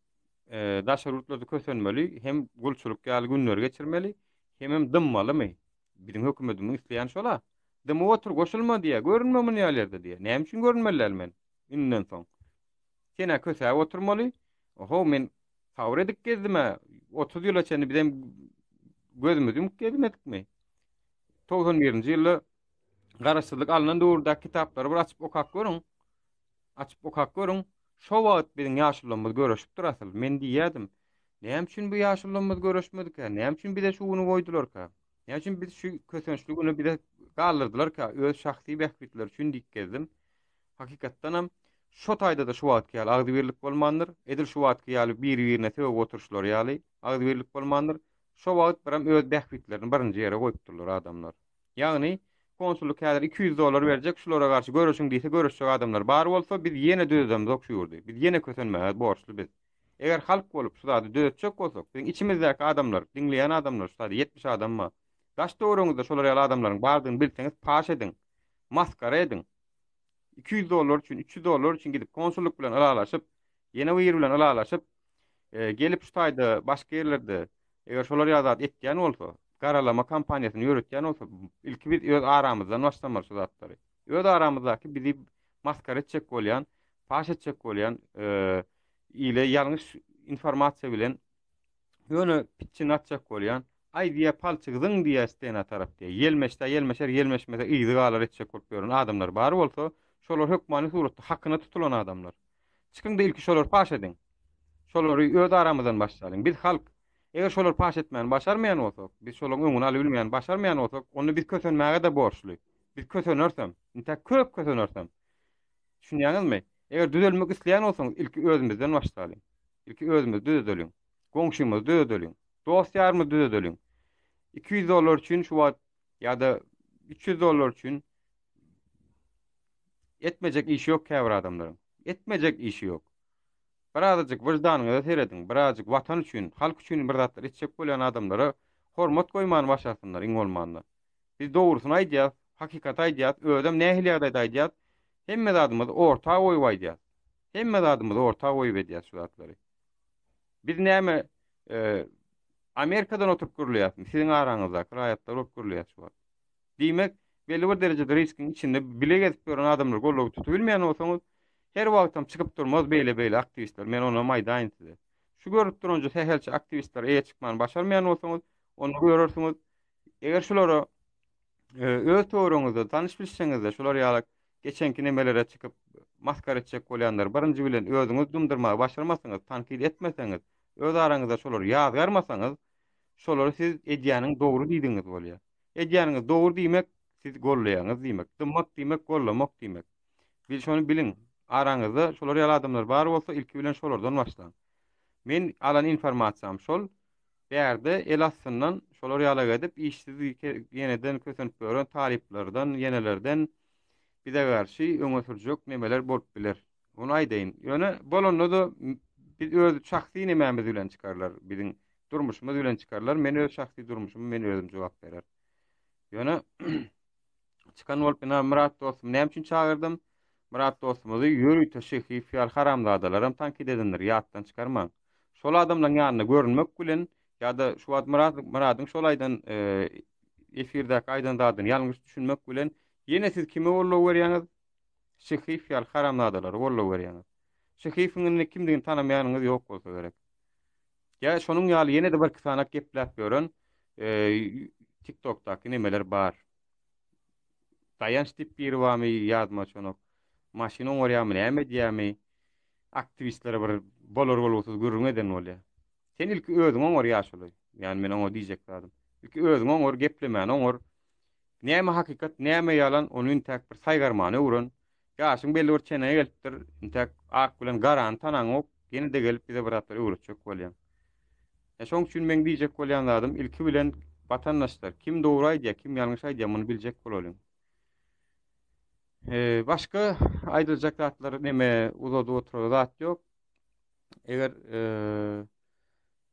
daşary ýurtlarda kösenmeli, hem gulçulyk ýaly günleri geçirmeli, hemem dymmalymy? Biziň hökümetimiziň isleýäni şol-a. Dymyp otur, goşulma diýýär. Görünme muny ýaly ýerde diýýär. Näme üçin görünmeli däl men? Indiden soň. Sen-ä kösäp oturmaly. Oho, men sabyr edip gezdim-ä. 30 ýyla çenli bizem gözümizi ýumup gezmedikmi? 91-nji ýylda Garaşsyzlyk alnan döwürdäki kitaplary bir açyp okap görüň. Açyp okap görüň. Şo wagt biziň ýaşulamyz göreşipdir asyl. Men diýýädim, Näme üçin bu ýaşulamyz göreşmedikä? Näme üçin bize şu güni goýdularka? Näme üçin biz şu kösençli güni bize galdyrdylarka? Öz şahsy bähbitleri üçin diýip gezdim. Hakykatdanam şo taýda-da şu wagtky ýaly agzybirlik bolmandyr. Edil şu wagtky ýaly biri-birine sögüp oturyşlary ýaly agzybirlik bolmandyr. Şo wagt birem öz bähbitlerini birinji ýere goýupdyrlar adamlar. Ýagny, konsullyk häzir 200 dollar berjek, şulara garşy göreşiň diýse göreşjek adamlar bar bolsa, biz ýene düzedemzok şu ýurdy. Biz ýene kösenmäge borçly biz. Eger halk bolup şu zady düzetjek bolsak, biziň içimizdäki adamlar, diňleýän adamlar şu zady 70 adam bar. Daş töweregiňizde şolar ýaly adamlaryň bardygyny bilseňiz paş ediň. Masgara ediň. 200 dollar üçin, 300 dollar üçin gidip konsullyk bilen ylalaşyp, ýene biri bilen ylalaşyp, e, gelip şu taýda başga ýerlerde eger şolar ýaly zat etýän bolsa, garalama kampaniýasyny ýöretýän bolsa, ilki biz öz aramyzdan başlamaly şu zatlary. Öz aramyzdaky bizi maskara etjek bolýan, paş etjek bolýan, e, ile ýalňyş informasiýa bilen ýöne pitçini atjak bolýan, aý diýä palçyk zyň diýä stena tarap diýä, ýelmeşse ýelmeşer, ýelmeşmese yzy galar etjek bolup ýören adamlar bar bolsa, şolar hökmany suratda hakyna tutulan adamlar. Çykyň-da ilki şolary paş ediň. Şolary öz aramyzdan başlalyň. Biz halk. Eger şolary paş etmäni başarmaýan bolsak, biz şolaryň öňüni alybilmeýän, başarmaýan bolsak, onda biz kösenmäge-de borçly. Biz kösenersem, intäk köp kösenersem. Düşünýäňizmi? Eger düzelmek isleýän bolsaňyz, ilki özümizden başlalyň. Ilki özümizi düzedeliň. Goňşymyzy düzedeliň. Dost-ýarymyzy düzedeliň. 200 dollar üçin şu wagt ýa-da 300 dollar üçin etmejek işi ýok käbir adamlaryň. Etmejek işi ýok. Birazajyk wyždanyňyza serediň, birazajyk watan üçin, halk üçin bir zatlar etjek bolýan adamlara hormat goýmany başarsynlar iň bolmanda. Biz dogrusyny aýdýas, hakykaty aýdýas, özem nähili ýagdaýda aýdýas, hemme zadymyzy orta goýup aýdýas. Hemme zadymyzy orta goýup edýäs şu zatlary. Biz näme e, Amerikadan oturyp gürleýäsmi? Siziň araňyzdaky raýatlar bolup gürleýäs şu wagt. Diýmek, belli bir derejede riskiň içinde bile gezip ýören adamlar goldaw tutubilmeýän bolsaňyz, her wagtam çykyp durmaz beýle-beýle aktiwistler. Men onam aýdaýyn size. Şu görüp duranja sähelçe aktiwistlere eýe çykmany başarmaýan bolsaňyz, onda görersiňiz. Eger şulara e, öz töweregiňizde tanyş bilseňizde şular ýaly geçenki nemelere çykyp maskara etjek bolýanlar birinji bilen özüňiz dymdyrmagy başarmasaňyz, tankyt etmeseňiz, öz araňyzda şolary ýazgarmasaňyz, şolary siz edýäniň dogry diýdigiňiz bolýar. Edýäniňiz dogry diýmek, siz gollaýaňyz diýmek. Dymmak diýmek, gollamak diýmek. Bil şony biliň. Araňyzda şolar ýaly adamlar bar bolsa, ilki bilen şolardan başlaň. Men alan informasiýam şol. Bärde el astyndan şolar ýalak edip, işsiz ýeneden kösenip ýören talyplardan, ýenelerden bize garşy öňe sürjek nemeler bolup biler. Ony aýdaýyn. Ýöne bolanda-da biz öz şahsy nemämiz bilen çykarlar. Biziň durmuşymyz bilen çykarlar. Men öz şahsy durmuşymy men özüm jogap berer. Ýöne çykan bolup ina Myrat dostum näme üçin çagyrdym? Myrat dostumyzy ýörite Şehiýew ýaly haramzadalaram tankyt edendir, ýatdan çykarmaň. Şol adamlaryň ýanynda görünmek bilen ýa-da şu wagt Myrat Myradyň şol aýdan e, efirdäki aýdan zadyny ýalňyş düşünmek bilen ýene siz kime goldaw berýäňiz? Şehiýew ýaly haramzadalara goldaw berýäňiz. Şehiýewiň indi kimdigini tanamaýanyňyz ýok bolsa gerek. Ýa şonuň ýaly ýene-de birki sanak gepläp ýören e, TikTokdaky nemeler bar. Daýanç diýip biri barmy ýadyma düşenok. Maşyn oňarýarmy, näme edýärmi? Aktiwistlere bir bolar bolgusyz gürrüň eden bolýar. Sen ilki özüň oňar ýaşuly. Ýani men oňa diýjek zadym. Ilki özüň oňar, geplemäni oňar. Näme hakykat, näme ýalan, ony intäk bir saýgarmany öwren. Ýaşyň belli bir çene gelipdir. Intäk ak bilen garany tanaňok, ýene-de gelip bize bir zatlar öwretjek bolýaň. E şoň üçin meň diýjek bolýan zadym ilki bilen watandaşlar kim dogry aýdýar, kim ýalňyş aýdýar muny biljek bolalyň. E, başga aýdyljak zatlar neme uzadyp oturara zat ýok. Eger e,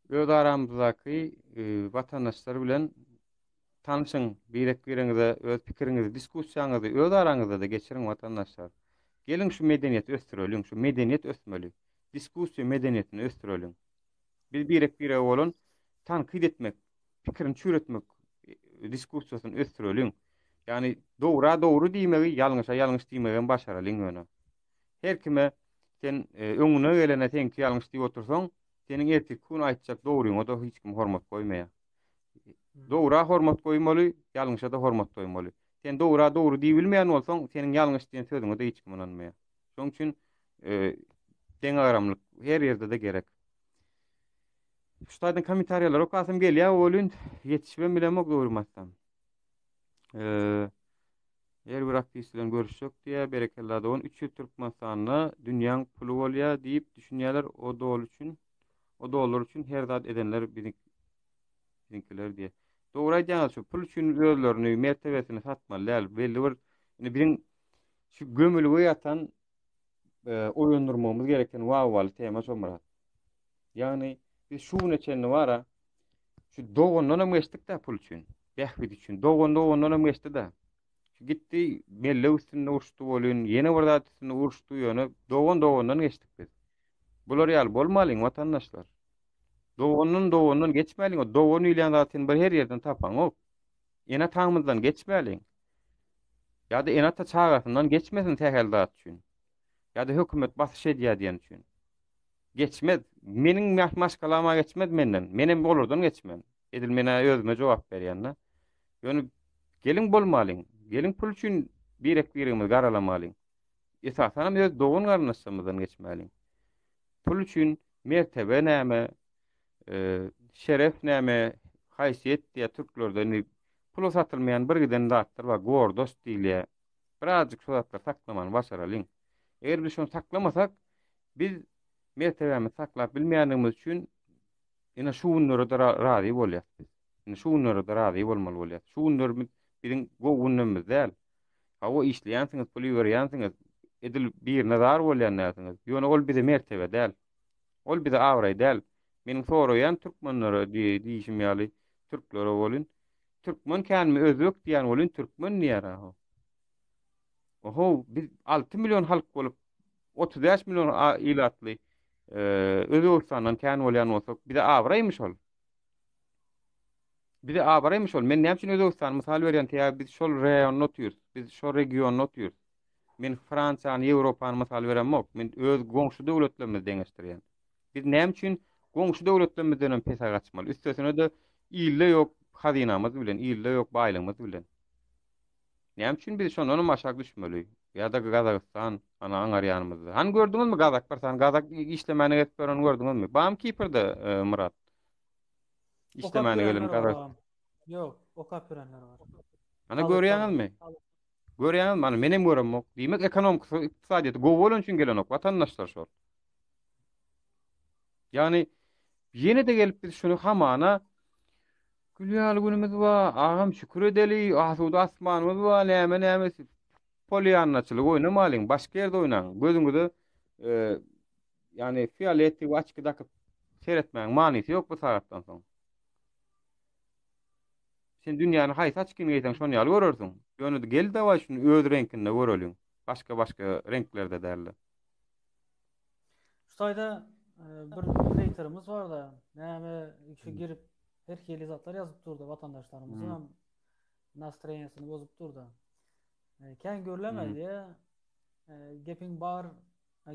öz aramyzdaky e, watandaşlar bilen Tanşyň, birek-biriňize öz pikiriňizi, diskussiýaňyzy öz araňyzda-da geçiriň watandaşlar. Geliň şu medeniýeti ösdüreliň, şu medeniýet ösmeli. Diskussiýa medeniýetini ösdüreliň. Biz birek-birege bolan tankyt etmek, pikirini çüýretmek e, diskussiýasyny ösdüreliň. Ýagny dowra dogry diýmegi, ýalňyşa ýalňyş diýmegi hem başaralyň ýöne. Her kime sen e, öňüne gelene seňki ýalňyş diýip otursaň, seniň ertirki gün aýtjak dogryňa-da hiç kim hormat goýmaýar. Dogra hormat goýmaly, ýalňyşa-da hormat goýmaly. Sen dogra dogry diýibilmeýän bolsaň, seniň ýalňyş diýen sözüňe-de hiç kim ynanmaýar. Şonuň üçin e, deňagramlyk her ýerde-de gerek. Şu taýdan kommentariýalary okasym gelýär welin, ýetişibem bilemok dogrymy aýtsam. Eee Her bir aktiwist bilen görüşjek diýýär, berekella dogan, 300 Türkmenistanda dünýäň puly bolýar diýip düşünýärler, o doly üçin, o dollar üçin her zat edenler biziň biziňkiler diýýär. Dogry aýdýaňyz şu pul üçin özlerini, mertebesini satmaly däl. Belli bir indi biziň şu gömülgi ýatan e, oýandyrmagymyz gereken wawwaly tema şo Myrat. Ýagny biz şu güne çenli bara şu dogandan hem geçdik-de pul üçin, bähbit üçin. Dogan dogandan hem geçdi-de. Şu gitdi mellek üstünde uruşdy bolyn, ýene bir zat üstünde uruşdy ýöne dogan dogandan geçdik biz. Bular ýaly bolmalyň watandaşlar. Dogandan dogandan geçmäliň. O dogan diýilýän zat sen bir her ýerden tapaňok. Ene atamyzdan geçmäliň. Ýa-da ene-ata çagasyndan geçmesin sähel zat üçin. Ýa-da hökümet basyş edýär diýen üçin. Geçmez. Meniň maşgalama geçmez menden. Menem olardan geçmen. Edil men-ä özüme jogap berýän-de. Ýöne geliň bolmalyň. Geliň pul üçin birek-biregimizi garalamalyň. Esasanam öz dogan-garyndaşlarymyzdan geçmäliň. Pul üçin mertebe näme, şeref näme, haýsyýet diýýär türklerde indi pula satylmaýan bir giden zatlar bar, gordost diýilýär. Birazjyk şu zatlary saklamany başaralyň. Eger biz şony saklamasak, biz mertebämizi saklap bilmeýändigimiz üçin ine şu günlere-de razy bolýas biz. Ine şu günlere-de razy bolmaly bolýas. Şu günlerimiz biziň gowy günlerimiz däl. Hawa işleýänsiňiz, pul iberýänsiňiz, edil birine zar bolýan dälsiňiz. Ýöne ol bize mertebe däl. Ol bize abraý däl. Meniň soraýan türkmenlere diýişim ýaly türklere welin, türkmen känmi özbek diýýän welin türkmen diýýär aho. Oho, biz 6 million halk bolup 35 million ilatly Özbegistandan kän bolýan bolsak, bize abraýmy şol? Bize abraýmy şol? Men näme üçin Özbegistany mysal berýän? Sebäbi biz şol raýonda otyrys. Biz şol regionda otyrys. Men Fransiýany, Ýewropany mysal beremok. Men öz goňşy döwletlerimizi deňeşdirýän. Biz näme üçin goňşy döwletlerimizden hem pese gaçmaly? Üstesine-de ilde ýok hazynamyz bilen, ilde ýok baýlygymyz bilen. Näme üçin biz şondan hem aşak düşmeli? Ýa-da Gazagystan, ana aňar ýanymyzda. Hany gördüňizmi gazak bir sany gazak işlemäne gelip ýörenini gördüňizmi? Bamy Kiprde, e, Myrat? Işlemäne gelen gazak. Ýok, okap ýörenler bar. Ana görýäňizmi? Görýäňizmi? Ana menem göremok. Diýmek ekonomikasy, ykdysadyýeti gowy bolany üçin gelenok watandaşlar şol. Ýagny ýene-de gelip biz şuny hamana gül ýaly günümiz bar, agam şükür edeli, asuda asmanymyz bar, näme näme polýannaçylyk oýnamalyň, başga ýerde oýnaň. Gözüňize e, ýagny fioletowy açki dakyp seretmäň manysy ýok bu sagatdan soň. Sen dünýäni haýsy açkini geýseň şony ýaly görersiň. Ýöne gel dawaý şuny öz reňkinde göreliň. Başga-başga reňklerde dälde. Şu taýda e, bir haterimiz bar-da, näme şu girip her hili zatlar ýazyp durdy watandaşlarymyzyň hem nastroýeniýasyny bozup durdy. E, kän gürleme diýe. E, gepiň bar,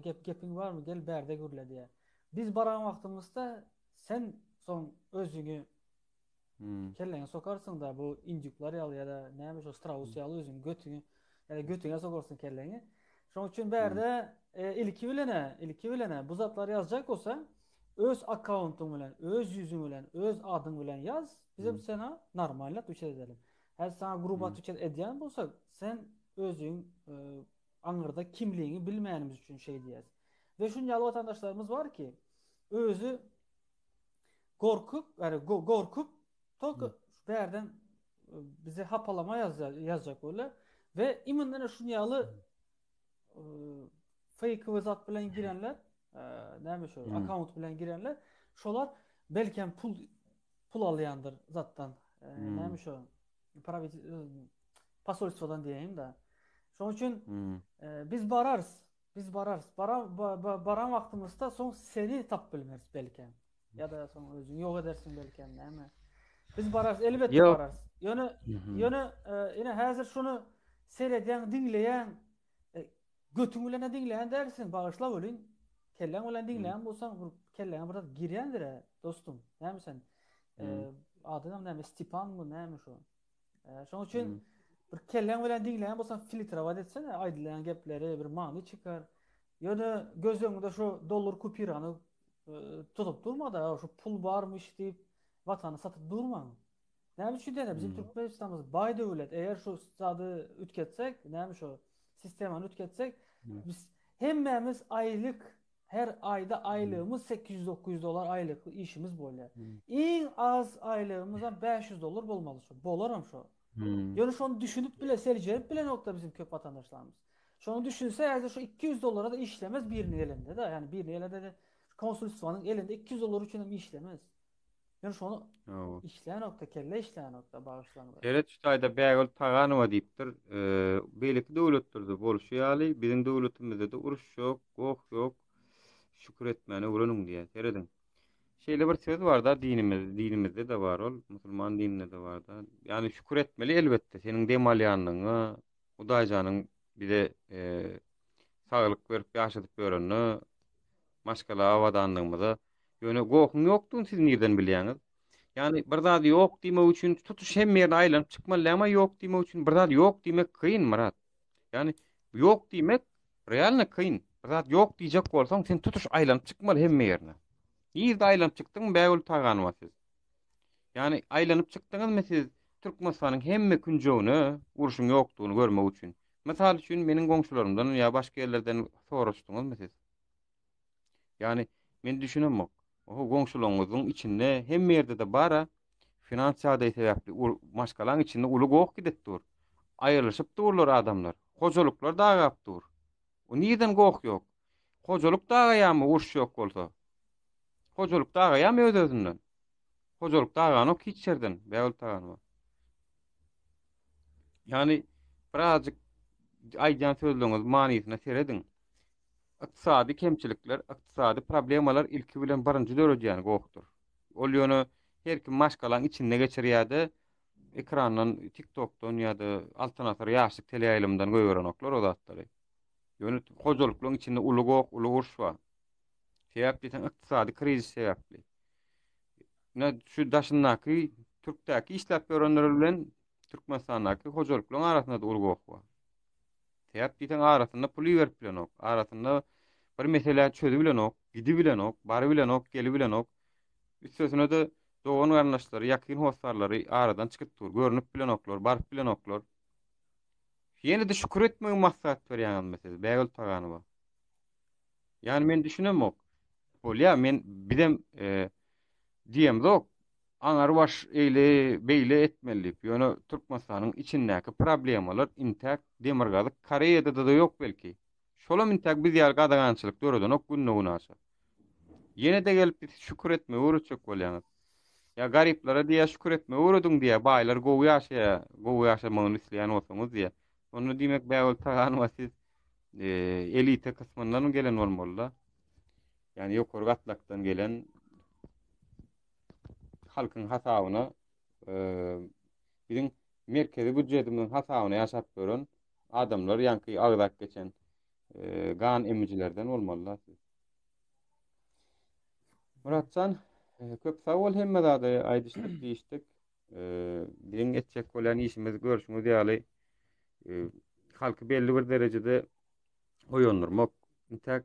gep gepiň barmy gel bärde gürle diýe. Biz baran wagtymyzda sen soň özüňi Hmm. Kelleňe sokarsyň da bu indükler ýaly ýa-da näme şu straus ýaly özüň götüňi ýa-da götüňe sokarsyň kelleňi. Şonuň üçin bärde e, ilki bilene, ilki bilene bu zatlary ýazjak bolsa öz akkauntyň bilen, öz ýüzüň bilen, öz adyň bilen ýaz. Biz hem sana normalny otwečat edelim. Häzir sana gruba otwečat edýän bolsak, sen özüň e, aňyrda kimligiňi bilmeýänimiz üçin şeý diýýäs. We şuny ýaly watandaşlarymyz bar ki, özi Gorkup, yani gorkup tolko şu bärden e, bize hapalama ýazjak bolýar we imенно şuny ýaly e, fake zat bilen girenler, e, näme şu hmm. akkaunt bilen girenler, şolar belki hem pul pul alýandyr zatdan. Hmm. Näme şu posolstwodan diýeýin da. Şonuň üçin hmm. biz bararys. Biz bararys. Bara, ba, ba, baran wagtymyzda soň seni tap bilmeris belki. Ýa-da soň özüňi ýok edersiň belki, näme. Biz bararys, elbetde Ýok. bararys. Ýöne, ýöne ine häzir şuny seredýäň, diňleýäň. Götüň bilen-ä diňleýän dälsiň, bagyşla welin, kelläň bilen diňleýän bolsaň, bir kelläňe bir zat girýändir-ä, dostum. Näme sen? Adynam näme, Stepanmy, näme şu? Şonuň üçin bir kelläň bilen diňleýän bolsaň, filtrawat etsene aýdylýan gepleri, bir many çykar. Ýöne göz öňünde şu dollar kupýurany tutup durma-da, şu pul barmyş diýip, watany satyp durmaň. Näme üçin diýende, bizim Türkmenistanymyz baý döwlet. Eger şu zady üýtgetsek, näme şu sistemany üýtgetsek, biz hemmämiz aýlyk, her aýda aýlygymyz 800-900 dollar aýlyk işimiz bolýar. Iň az aýlygymyzam 500 dollar bolmaly şu. Bolaram şu. Ýöne şony düşünip bile, seljerip bilenokda bizim köp watandaşlarymyz. Şony düşünse, häzir şu 200 dollara da işlemez biriniň elinde-de. Ýani biriniň elinde-de konsulstwanyň elinde 200 dollar üçin hem işlemez. Ýöne şony işlänokda, kelle işlänokda bagyşlaňda. Seret şu taýda Bägül Taganowa diýipdir. Beýleki döwletlerde bolşy ýaly, biziň döwletimizde-de uruş ýok, goh ýok. Şükür etmäni öwreniň diýýär. Serediň. Şeýle bir söz bar-da dinimiz, dinimizde-de bar ol, musulman dininde-de bar-da. Ýagny şükür etmeli elbetde, seniň dem alýanlygyňa, Hudaýjanyň bize saglyk berip ýaşadyp ýörenine, maşgala abadanlygymyza. Ýöne gohuň ýokdugyny siz nirden bilýäňiz? Ýagny bir zady ýok diýmek üçin tutuş hemme ýerine aýlanyp çykmaly dälmi ýok diýmek üçin bir zat ýok diýmek kyn Myrat. Ýagny ýok diýmek realno kyn. Bir zat ýok diýjek bolsaň sen tutuş aýlanyp çykmaly hemme ýerine. Nirde aýlanyp çykdyň Bägül Taganowa siz? Ýagny aýlanyp çykdyňyzmy siz Türkmenistanyň hemme künjegine urşuň ýokdugyny görmek üçin? Mysal üçin meniň goňşularymdan ýa başga ýerlerden soraşdyňyzmy siz? Ýagny men düşünemok. Oho goňşularyňyzyň içinde hemme ýerde-de bar-a finans ýagdaýy sebäpli maşgalaň içinde uly goh gidip dur. Aýrylyşyp durlar adamlar. Hojalyklar dagap dur. O nirden goh ýok? Hojalyk dagaýarmy uruş ýok bolsa? Hojalyk dagaýarmy öz-özünden? Hojalyk daganok hiç ýerden, Bägül Taganowa. Ýagny birazjyk aýdýan sözleriňiz manysyna serediň. Ykdysady kemçilikler, ykdysady problemalar ilki bilen birinji döredýän gohdur. Ol ýöne her kim maşgalaň içinde geçirýär-de, ekrandan, TikTokdan ýa-da Altyn asyr ýaşlyk teleýaýlymyndan goýberenoklar o zatlary. Ýöne hojalyklaryň içinde uly goh, uly uruş bar. Sebäp diýseň ykdysady krizis sebäpli. Ine şu daşyndaky türkdäki işläp ýörenler bilen Türkmenistandaky hojalyklaryň arasynda-da uly goh bar. Sebäp diýseň arasynda pul iberip bilenok, arasynda bir mesele çözübilenok, gidibilenok, barybilenok, gelibilenok. Üstesine-de dogan-garyndaşlary, ýakyn hossarlary aradan çykyp dur, görnüp bilenoklar, baryp bilenoklar. Ýene-de şükür etmegi maslahat berýäňizmi siz, Bägül Taganowa? Ýani men düşünemok. Bolýa, men bizem e, diýemzok, aňary baş eýle beýle etmeli diýip. Ýöne Türkmenistanyň içindäki problemalar intäk Demirgazyk Koreýada-da ýok belki. Şolam intäk biz ýaly gadagançylyk döredenok günde-günaşa. Ýene-de gelip biz şükür etmegi öwretjek bolýaňyz. Ýa garyplara diýýär şükür etmegi öwrediň diýýär, baýlar gowy ýaşaýar, gowy ýaşamagyny isleýän bolsaňyz diýýär. Onda diýmek Bägül Taganowa siz elite kysmyndan gelen bolmaly-da. Ýagny ýokary gatlakdan gelen halkyň hasabyna biziň merkezi býudjetimiziň hasabyna ýaşap ýören adamlar ýaňky agzap geçen gan emijilerden bolmaly-da siz. Muratjan, köp sag bol hemme zady aýdyşdyk, diýişdik. Biziň etjek bolýan işimiz görşüňiz ýaly halky belli bir derejede oýandyrmak. Intäk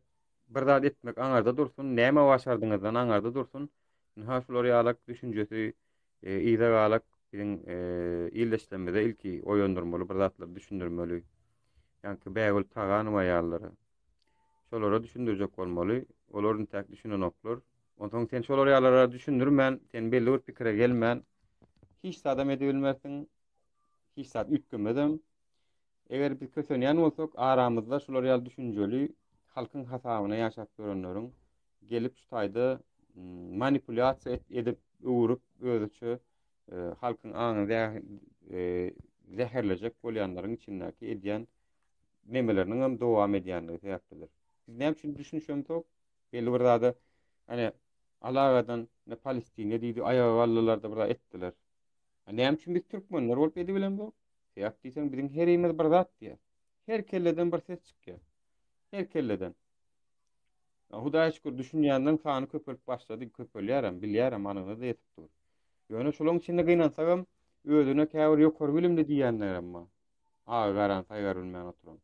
bir zat etmek aňarda dursun, näme başardyňyzdan aňarda dursun. Ynha şular ýalak düşünjesi yza galak biziň ildeşlerimize ilki oýandyrmaly, bir zatlary düşündirmeli. Ýaňky Bägül Taganowa ýalylara. Şolara düşündirjek bolmaly. Olar intäk düşünenoklar. Onsoň sen şolar ýalylara düşündirmän, sen belli bir pikire gelmän hiç zadam edibilmersiň. Hiç zat üýtgemezem. Eger biz kösenýän bolsak, aramyzda şular ýaly düşünjeli halkyň hasabyna ýaşap ýörenleriň gelip şu taýda manipulýasiýa edip, öwürip özüçe e, halkyň aňyny e, zäherlejek bolýanlaryň içindäki edýän nemeleriniň hem dowam edýänligi sebäplidir. Biz näme üçin düşünişemzok? Belli bir zada hani alagadan ne Palestina diýdi, aýaga galdylar-da bir zat etdiler. A näme üçin biz türkmenler bolup edibilemzok? Sebäp diýseň biziň herimiz bir zat diýýär. Her kelleden bir ses çykýar. Her kelleden. Hudaýa şükür düşünýänleriň sany köpelip başlady, köpelýärem, bilýärem, anygyna-da ýetip dur. Ýöne şolaryň içinde gynansagam özüne käbir ýokary bilimli diýýänlerem bar. Agy garany saýgar bilmän oturan.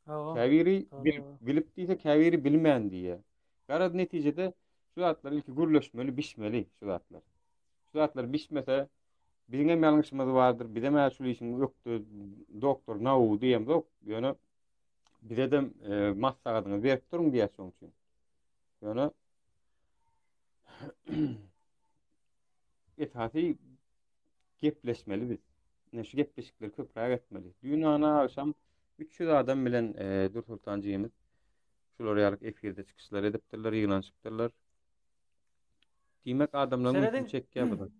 Hawa. Käbiri bilip, bilip diýse, käbiri bilmän diýýär. Garaz netijede şu zatlar ilki gürleşmeli, bişmeli şu zatlar. Şu zatlar bişmese biziň hem ýalňyşymyz bardyr. Bizem hä şul işiň ökde doktor nau diýemzok. Ýöne bize de e, maslahatyňyzy berip duruň diýýär şoň üçin. Ýöne esasy gepleşmeli biz. Ine şu gepleşikleri köpräk etmeli. Düýn ana agşam 300 adam bilen e, Dursultan jigimiz şular ýaly efirde çykyşlar edipdirler, ýygnanyşypdyrlar. Diýmek adamlaryň ünsüni çekýär bu zat.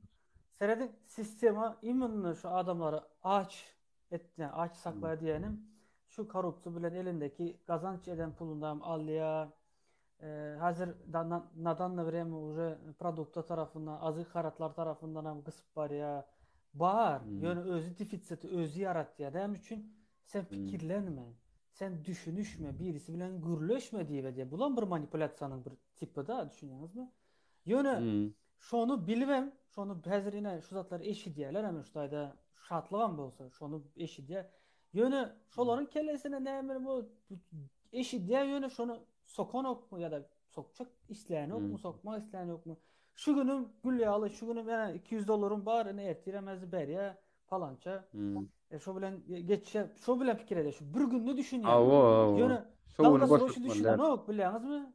Serediň, sistema imенно şu adamlary aç etýär, aç saklaýar diýenim, şu korrupsiýa bilen elindeki gazanç eden pulundan alýar. Häzir na danny vremya уже produkta tarapyndan, azyk harytlar tarapyndan hem gysyp barýar. Bar, ýöne özi defisiti özi ýaratýar. Näme üçin? Sen pikirlenme, sen düşünişme, birisi bilen gürleşme diýip edýär. Bulam bir manipulýasiýanyň bir tipi-da, düşünýäňizmi? Ýöne şony bilibem, şony häzir ine şu zatlary eşidýärler hem şu taýda şatlygam bolsa şony eşidýär. Ýöne şolaryň kellesine näme bu eşidýär ýöne şony sokanokmy ýa-da sokjak isleýänokmy, sokmak isleýänokmy? Şu günüm gül ýaly, şu günüm ýene 200 dollarym bar, ine ertirem äzi berýär palança. E, şo bilen geçişe, şo bilen pikir edýär. Şu bir günde düşünýär. Awa, awa. Ýöne Şo güni dalgasroçny boşatmaly däl. düşünenok, bilýäňizmi?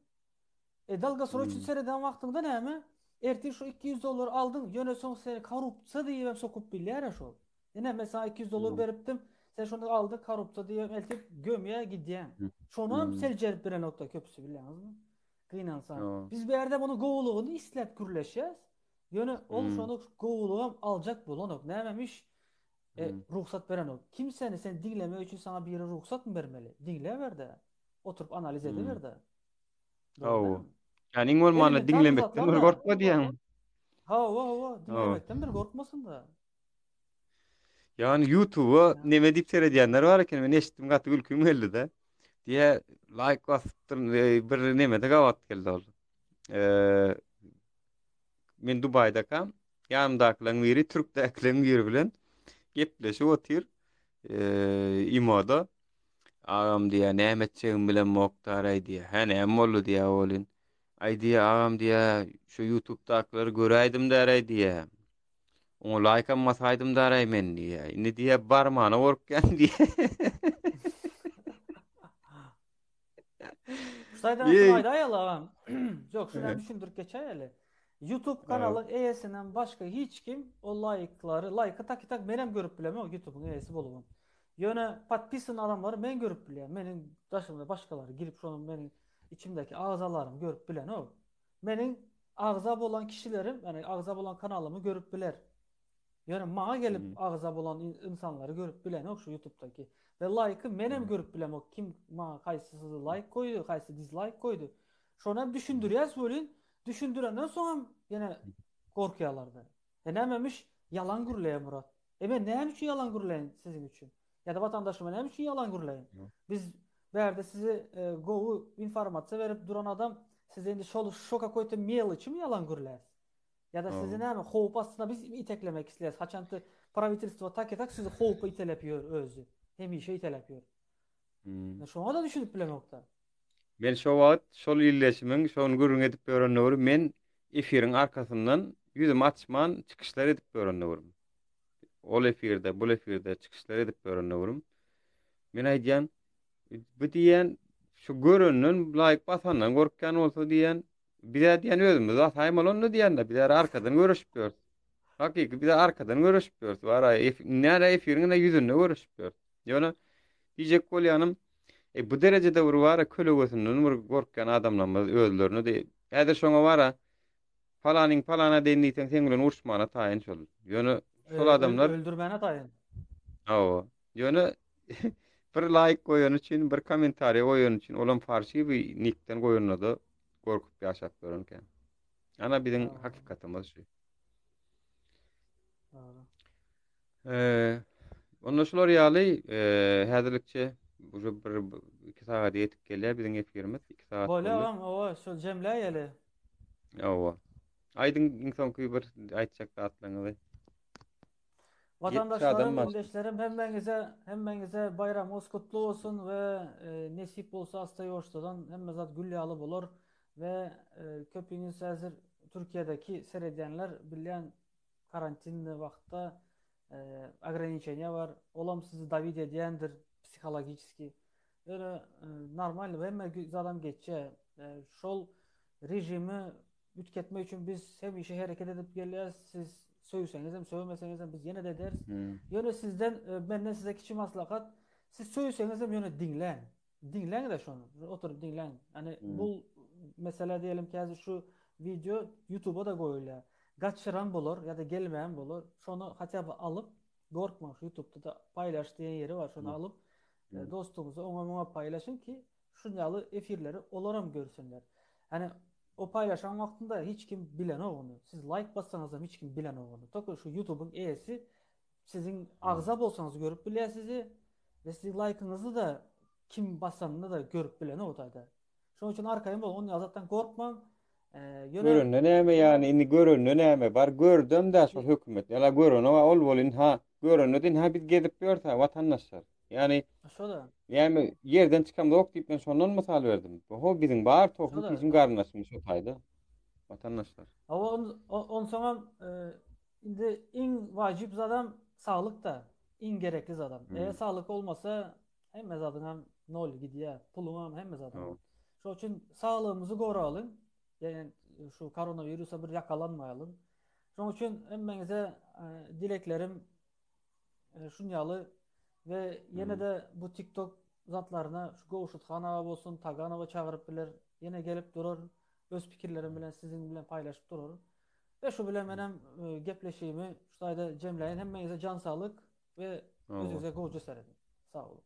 E dalgasroçny sereden wagtyňda näme? Ertir şu 200 dollar aldyň, ýöne soň seni korrupsiýa diýibem sokup bilýär-ä şol. Ine men saňa 200 dollar beripdim, sen şony aldyň korrupsiýa diýibem eltip gömýä gidýäň. Şonam seljerip bilenokda köpüsi bilýäňizmi? Gynansaň. Biz bu ýerde munuň gowulygyny isläp gürleşýäs. Ýöne ol şony gowulygam aljak bolanok. Nämemiş? E, rugsat berenok. Kim seni sen diňlemek üçin saňa biri rugsatmy bermeli? Diňläber-de. Oturyp analiz ediber-de. Hawa. Ýani iň bolmanda diňlemekden bir gorkma diýýäň. Hawa, hawa, diňlemekden bir gorkmasyn-da. Ýani YouTube'a neme diýip seredýänler bar eken, men eşitdim gaty gülküm geldi-de. Diýä laýk basypdyr, bir nemede gabat geldi ol. Eee men Dubaýdakam, ýanymdakylaryň biri türkdäkileriň biri bilen gepleşip otyr. Eee imoda. Agam diýýär, näme etjegimi bilemok-daraý diýýär. Hä, näme boldy diýýär welin. Aý diýýär, agam diýýär, şu ýutubdakylary göräýdim-däraý diýýär. Oňa laýkam basaýdym-daraý men diýýär. Indi diýýär, barmana gorkýan diýýär. Şaýdan şuny aýdaýaly agam. Ýok, şuny hem düşündirip geçäýeli. YouTube kanalyň eýesinden başga hiç kim o laýklary, laýky tak tak menem görüp bilemok YouTube'yň eýesi bolubam. Ýöne podpisan adamlary men görüp bilýän. Meniň daşymda başgalary girip şony meniň içimdäki agzalarym görüp bilenok. Meniň agza bolan kişilerim, ýani agza bolan kanalymy görüp biler. Ýöne maňa gelip agza bolan ynsanlary görüp bilenok şu YouTube'daky. We laýky menem görüp bilemok. Kim maňa haýsysy laýk goýdy, haýsy dizlaýk goýdy. Şony hem düşündirýäs welin, düşündirenden soň hem ýene gorkýarlar-da. E nämemiş? Ýalan gürleýär Murat. E men näme üçin ýalan gürläýin siziň üçin? Ýa-da watandaşyma näme üçin ýalan gürläýin? Biz bärde size e, gowy informasiýa berip duran adam size indi şol şo kakoý-to meloçymy ýalan gürläs? Ýa-da sizi näme howp astyna biz iteklemek isleýäs? Haçan-da prawitelstwo tak i tak sizi howpa itelep ýör özi. Hemişe itelep ýör. Hmm. Şoňa da düşünip bilemokda. Men şo wagt şol illeşimiň şony gürrüň edip ýören döwri men efiriň arkasyndan ýüzümi açman çykyşlar edip ýören döwrüm. Ol efirde, bul efirde çykyşlar edip ýören döwrüm. Men aýdýan, bu diýýän şu görenden laýk basandan gorkýan bolsa diýýän, Bizä diýen özümiz basaýmaly onda diýende bizä arkadan görüşip ýörüs. Hakyky bizä arkadan görüşip ýörüs. Bara näre efiriň ine ýüzünde görüşip ýörüs. Ýöne diýjek bolýanym e, bu derejede bir bara kölegesinden bir gorkýan adamlarymyz özlerine de häzir şoňa bara palanyň palana deýin diýseň seň bilen uruşmana taýyn şol. Ýöne şol adamlar öldürmäne taýyn. Hawa. Ýöne bir laýk goýany üçin, bir kommentariý goýany üçin, olam farşiwi nikden goýanda-da gorkup ýaşap ýörenkä. Ana biziň hakykatymyz şu. Dogry. Eee, onda şular ýaly, eee, häzirlikçe uje bir 2 sagada ýetip gelýär biziň efirimiz. 2 sagat Bolýar boldy. agam, owa, şol jemläýeli. Owa. Aýdyň iň soňky bir aýtjak zatlaryňyzy. 70 adam Watandaşlarym, bar. ildeşlerim hemmäňize, hemmäňize baýramyňyz gutly bolsun we nesip bolsa asta ýuwaşjadan hemme zat gül ýaly bolar we köpüňiz häzir Türkiýedeki seredýänler bilýän karantinli wagtda ograniçeniýa bar olam sizi dawit edýändir psihologiçeski ýöne normal hemme zadam geçýär şol režimi üýtgetmek üçin biz hemişe hereket edip gelýäris siz söýseňizem söýmeseňizem biz ýene-de ederis ýöne sizden menden size kiçi maslahat siz söýseňizem ýöne diňläň diňläň-de şony oturyp diňläň ýani bu mesele diýelim ki häzir şu wideo ýutuba-da goýulýar gaçyran bolar ýa-da gelmeýän bolar şony hatýa by alyp gorkmaň şu ýutubda-da paýlaş diýen ýeri bar şony alyp dostuňyza oňa muňa paýlaşyň ki şun ýaly efirleri olaram görsünler. Ýani o paýlaşan wagtynda hiç kim bilenok ony. Siz laýk bassaňyzam hiç kim bilenok ony. Tolko şu ýutubyň eýesi siziň agza bolsaňyz görüp bilýär sizi we siziň laýkyňyzy-da kim basanyny-da görüp bilenok o taýda. Şonuň üçin arkaýyn boluň, ony zatdan gorkmaň. Ýöne Görende näme ýani indi görende näme bar gördem-dä şol hökümet. Ýa-la görene ol bolyn ha görende-de indi ha biz gezip ýörüs-ä watandaşlar. Ýani Şo-da. Näme ýerden çykamzok diýip men şondan mysal berdim. Ho biziň bar tohum pişim garyndaşymyz şo taýda. Watandaşlar. Hawa onsoňam indi iň wajyp zadam saglyk-da. Iň gerekli zadam. Eger saglyk bolmasa hemme zadyňam nol gidýär. Puluňam hemme zadyňam. Şoň üçin saglygymyzy goralyň. Ýagny şu koronawirusa bir ýakalanmaýalyň. Şoň üçin hemmäňize dileklerim Şun ýaly we ýene-de bu TikTok zatlaryna şu Gowşut han aga bolsun, Taganowa çagyryp biler. Ýene gelip durar, öz pikirlerim bilen siziň bilen paýlaşyp duraryn. We şu bilen menem gepleşigimi şu taýda jemläýin. Hemmäňize jan saglyk we özüňize gowja serediň. Sag boluň.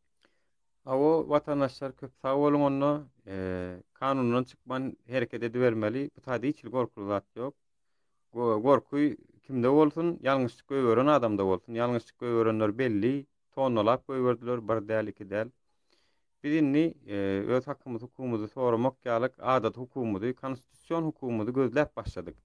Hawa watandaşlar köp sag boluň onda. Kanundan çykman hereket edibermeli. Bu taýda hiç hili gorkuly zat ýok. Gorky kimde bolsun, ýalňyşlyk goýberen adamda bolsun. Ýalňyşlyk goýberenler belli, tonnalap goýberdiler, bir däl, iki däl. Biz indi öz hakymyzy, hukugymyzy soramak ýalyk adaty hukugymyzy, konstitusion hukugymyzy gözläp başladyk.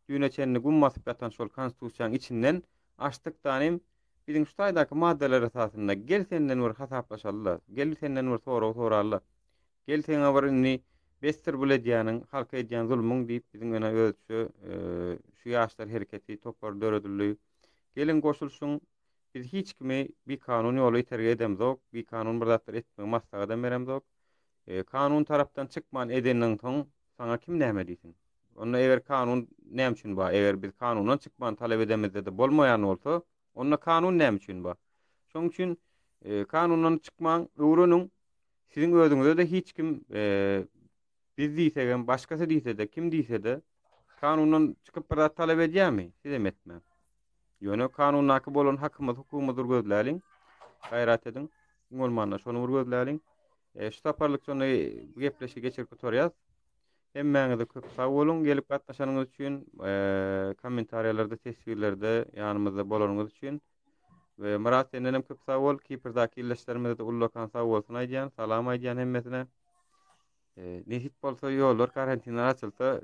Düýne çenli gum basyp ýatan şol konstitusiýanyň içinden açdyk danym, biziň şu taýdaky maddalar esasynda gel senden bir hasaplaşaly-da, gel senden bir sorag soraly-da. Gel seňe bir indi besdir bul edýäniň, halka edýän zulmuň diýip biziň ene özçe şu ýaşlar hereketi topary döredildi. Geliň goşulşyň biz hiç kimi bikanun ýola itergi edemzok, bikanun bir zatlar etmegi maslahatam beremzok. Kanun tarapdan çykman edeniň soň saňa kim näme diýsin? Onda eger kanun näme üçin bar? Eger biz kanundan çykman talap edemizde-de bolmaýan bolsa, onda kanun näme üçin bar? Şonuň üçin kanundan çykmaň, öwreniň. Siziň özüňize-de hiç kim biz diýsegem, başgasy diýse-de, kim diýse-de, kanundan çykyp bir zat talap edýärmi? Sizem etmäň. Ýöne kanundaky bolan hakymyz, hukugymyzy bir gözläliň. Gaýrat ediň. Iň bolmanda şony bir gözläliň. E, şu saparlyk şonda bu gepleşigi geçirip gutarýas. Hemmäňize köp sag boluň gelip gatnaşanyňyz üçin, e, kommentariýalarda, teswirlerde ýanymyzda bolanyňyz üçin. We Myrat sendenem köp sag bol. Kiprdaky ildeşlerimize-de ullakan sag bolsun aýdýan, salam aýdýan hemmesine. E, nesip bolsa ýollar karantinler açylsa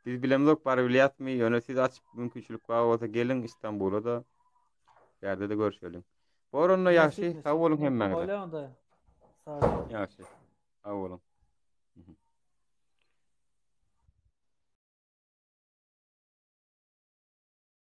biz bilemzok barybilýäsmi, ýöne siz açyp mümkinçilik bar bolsa geliň Istanbula-da. Bärde-de görüşeliň. Bor onda Nesip ýagşy, nesip. sag boluň hemmäňize. Bolýa onda. Sag bol. Ýagşy. Sag boluň.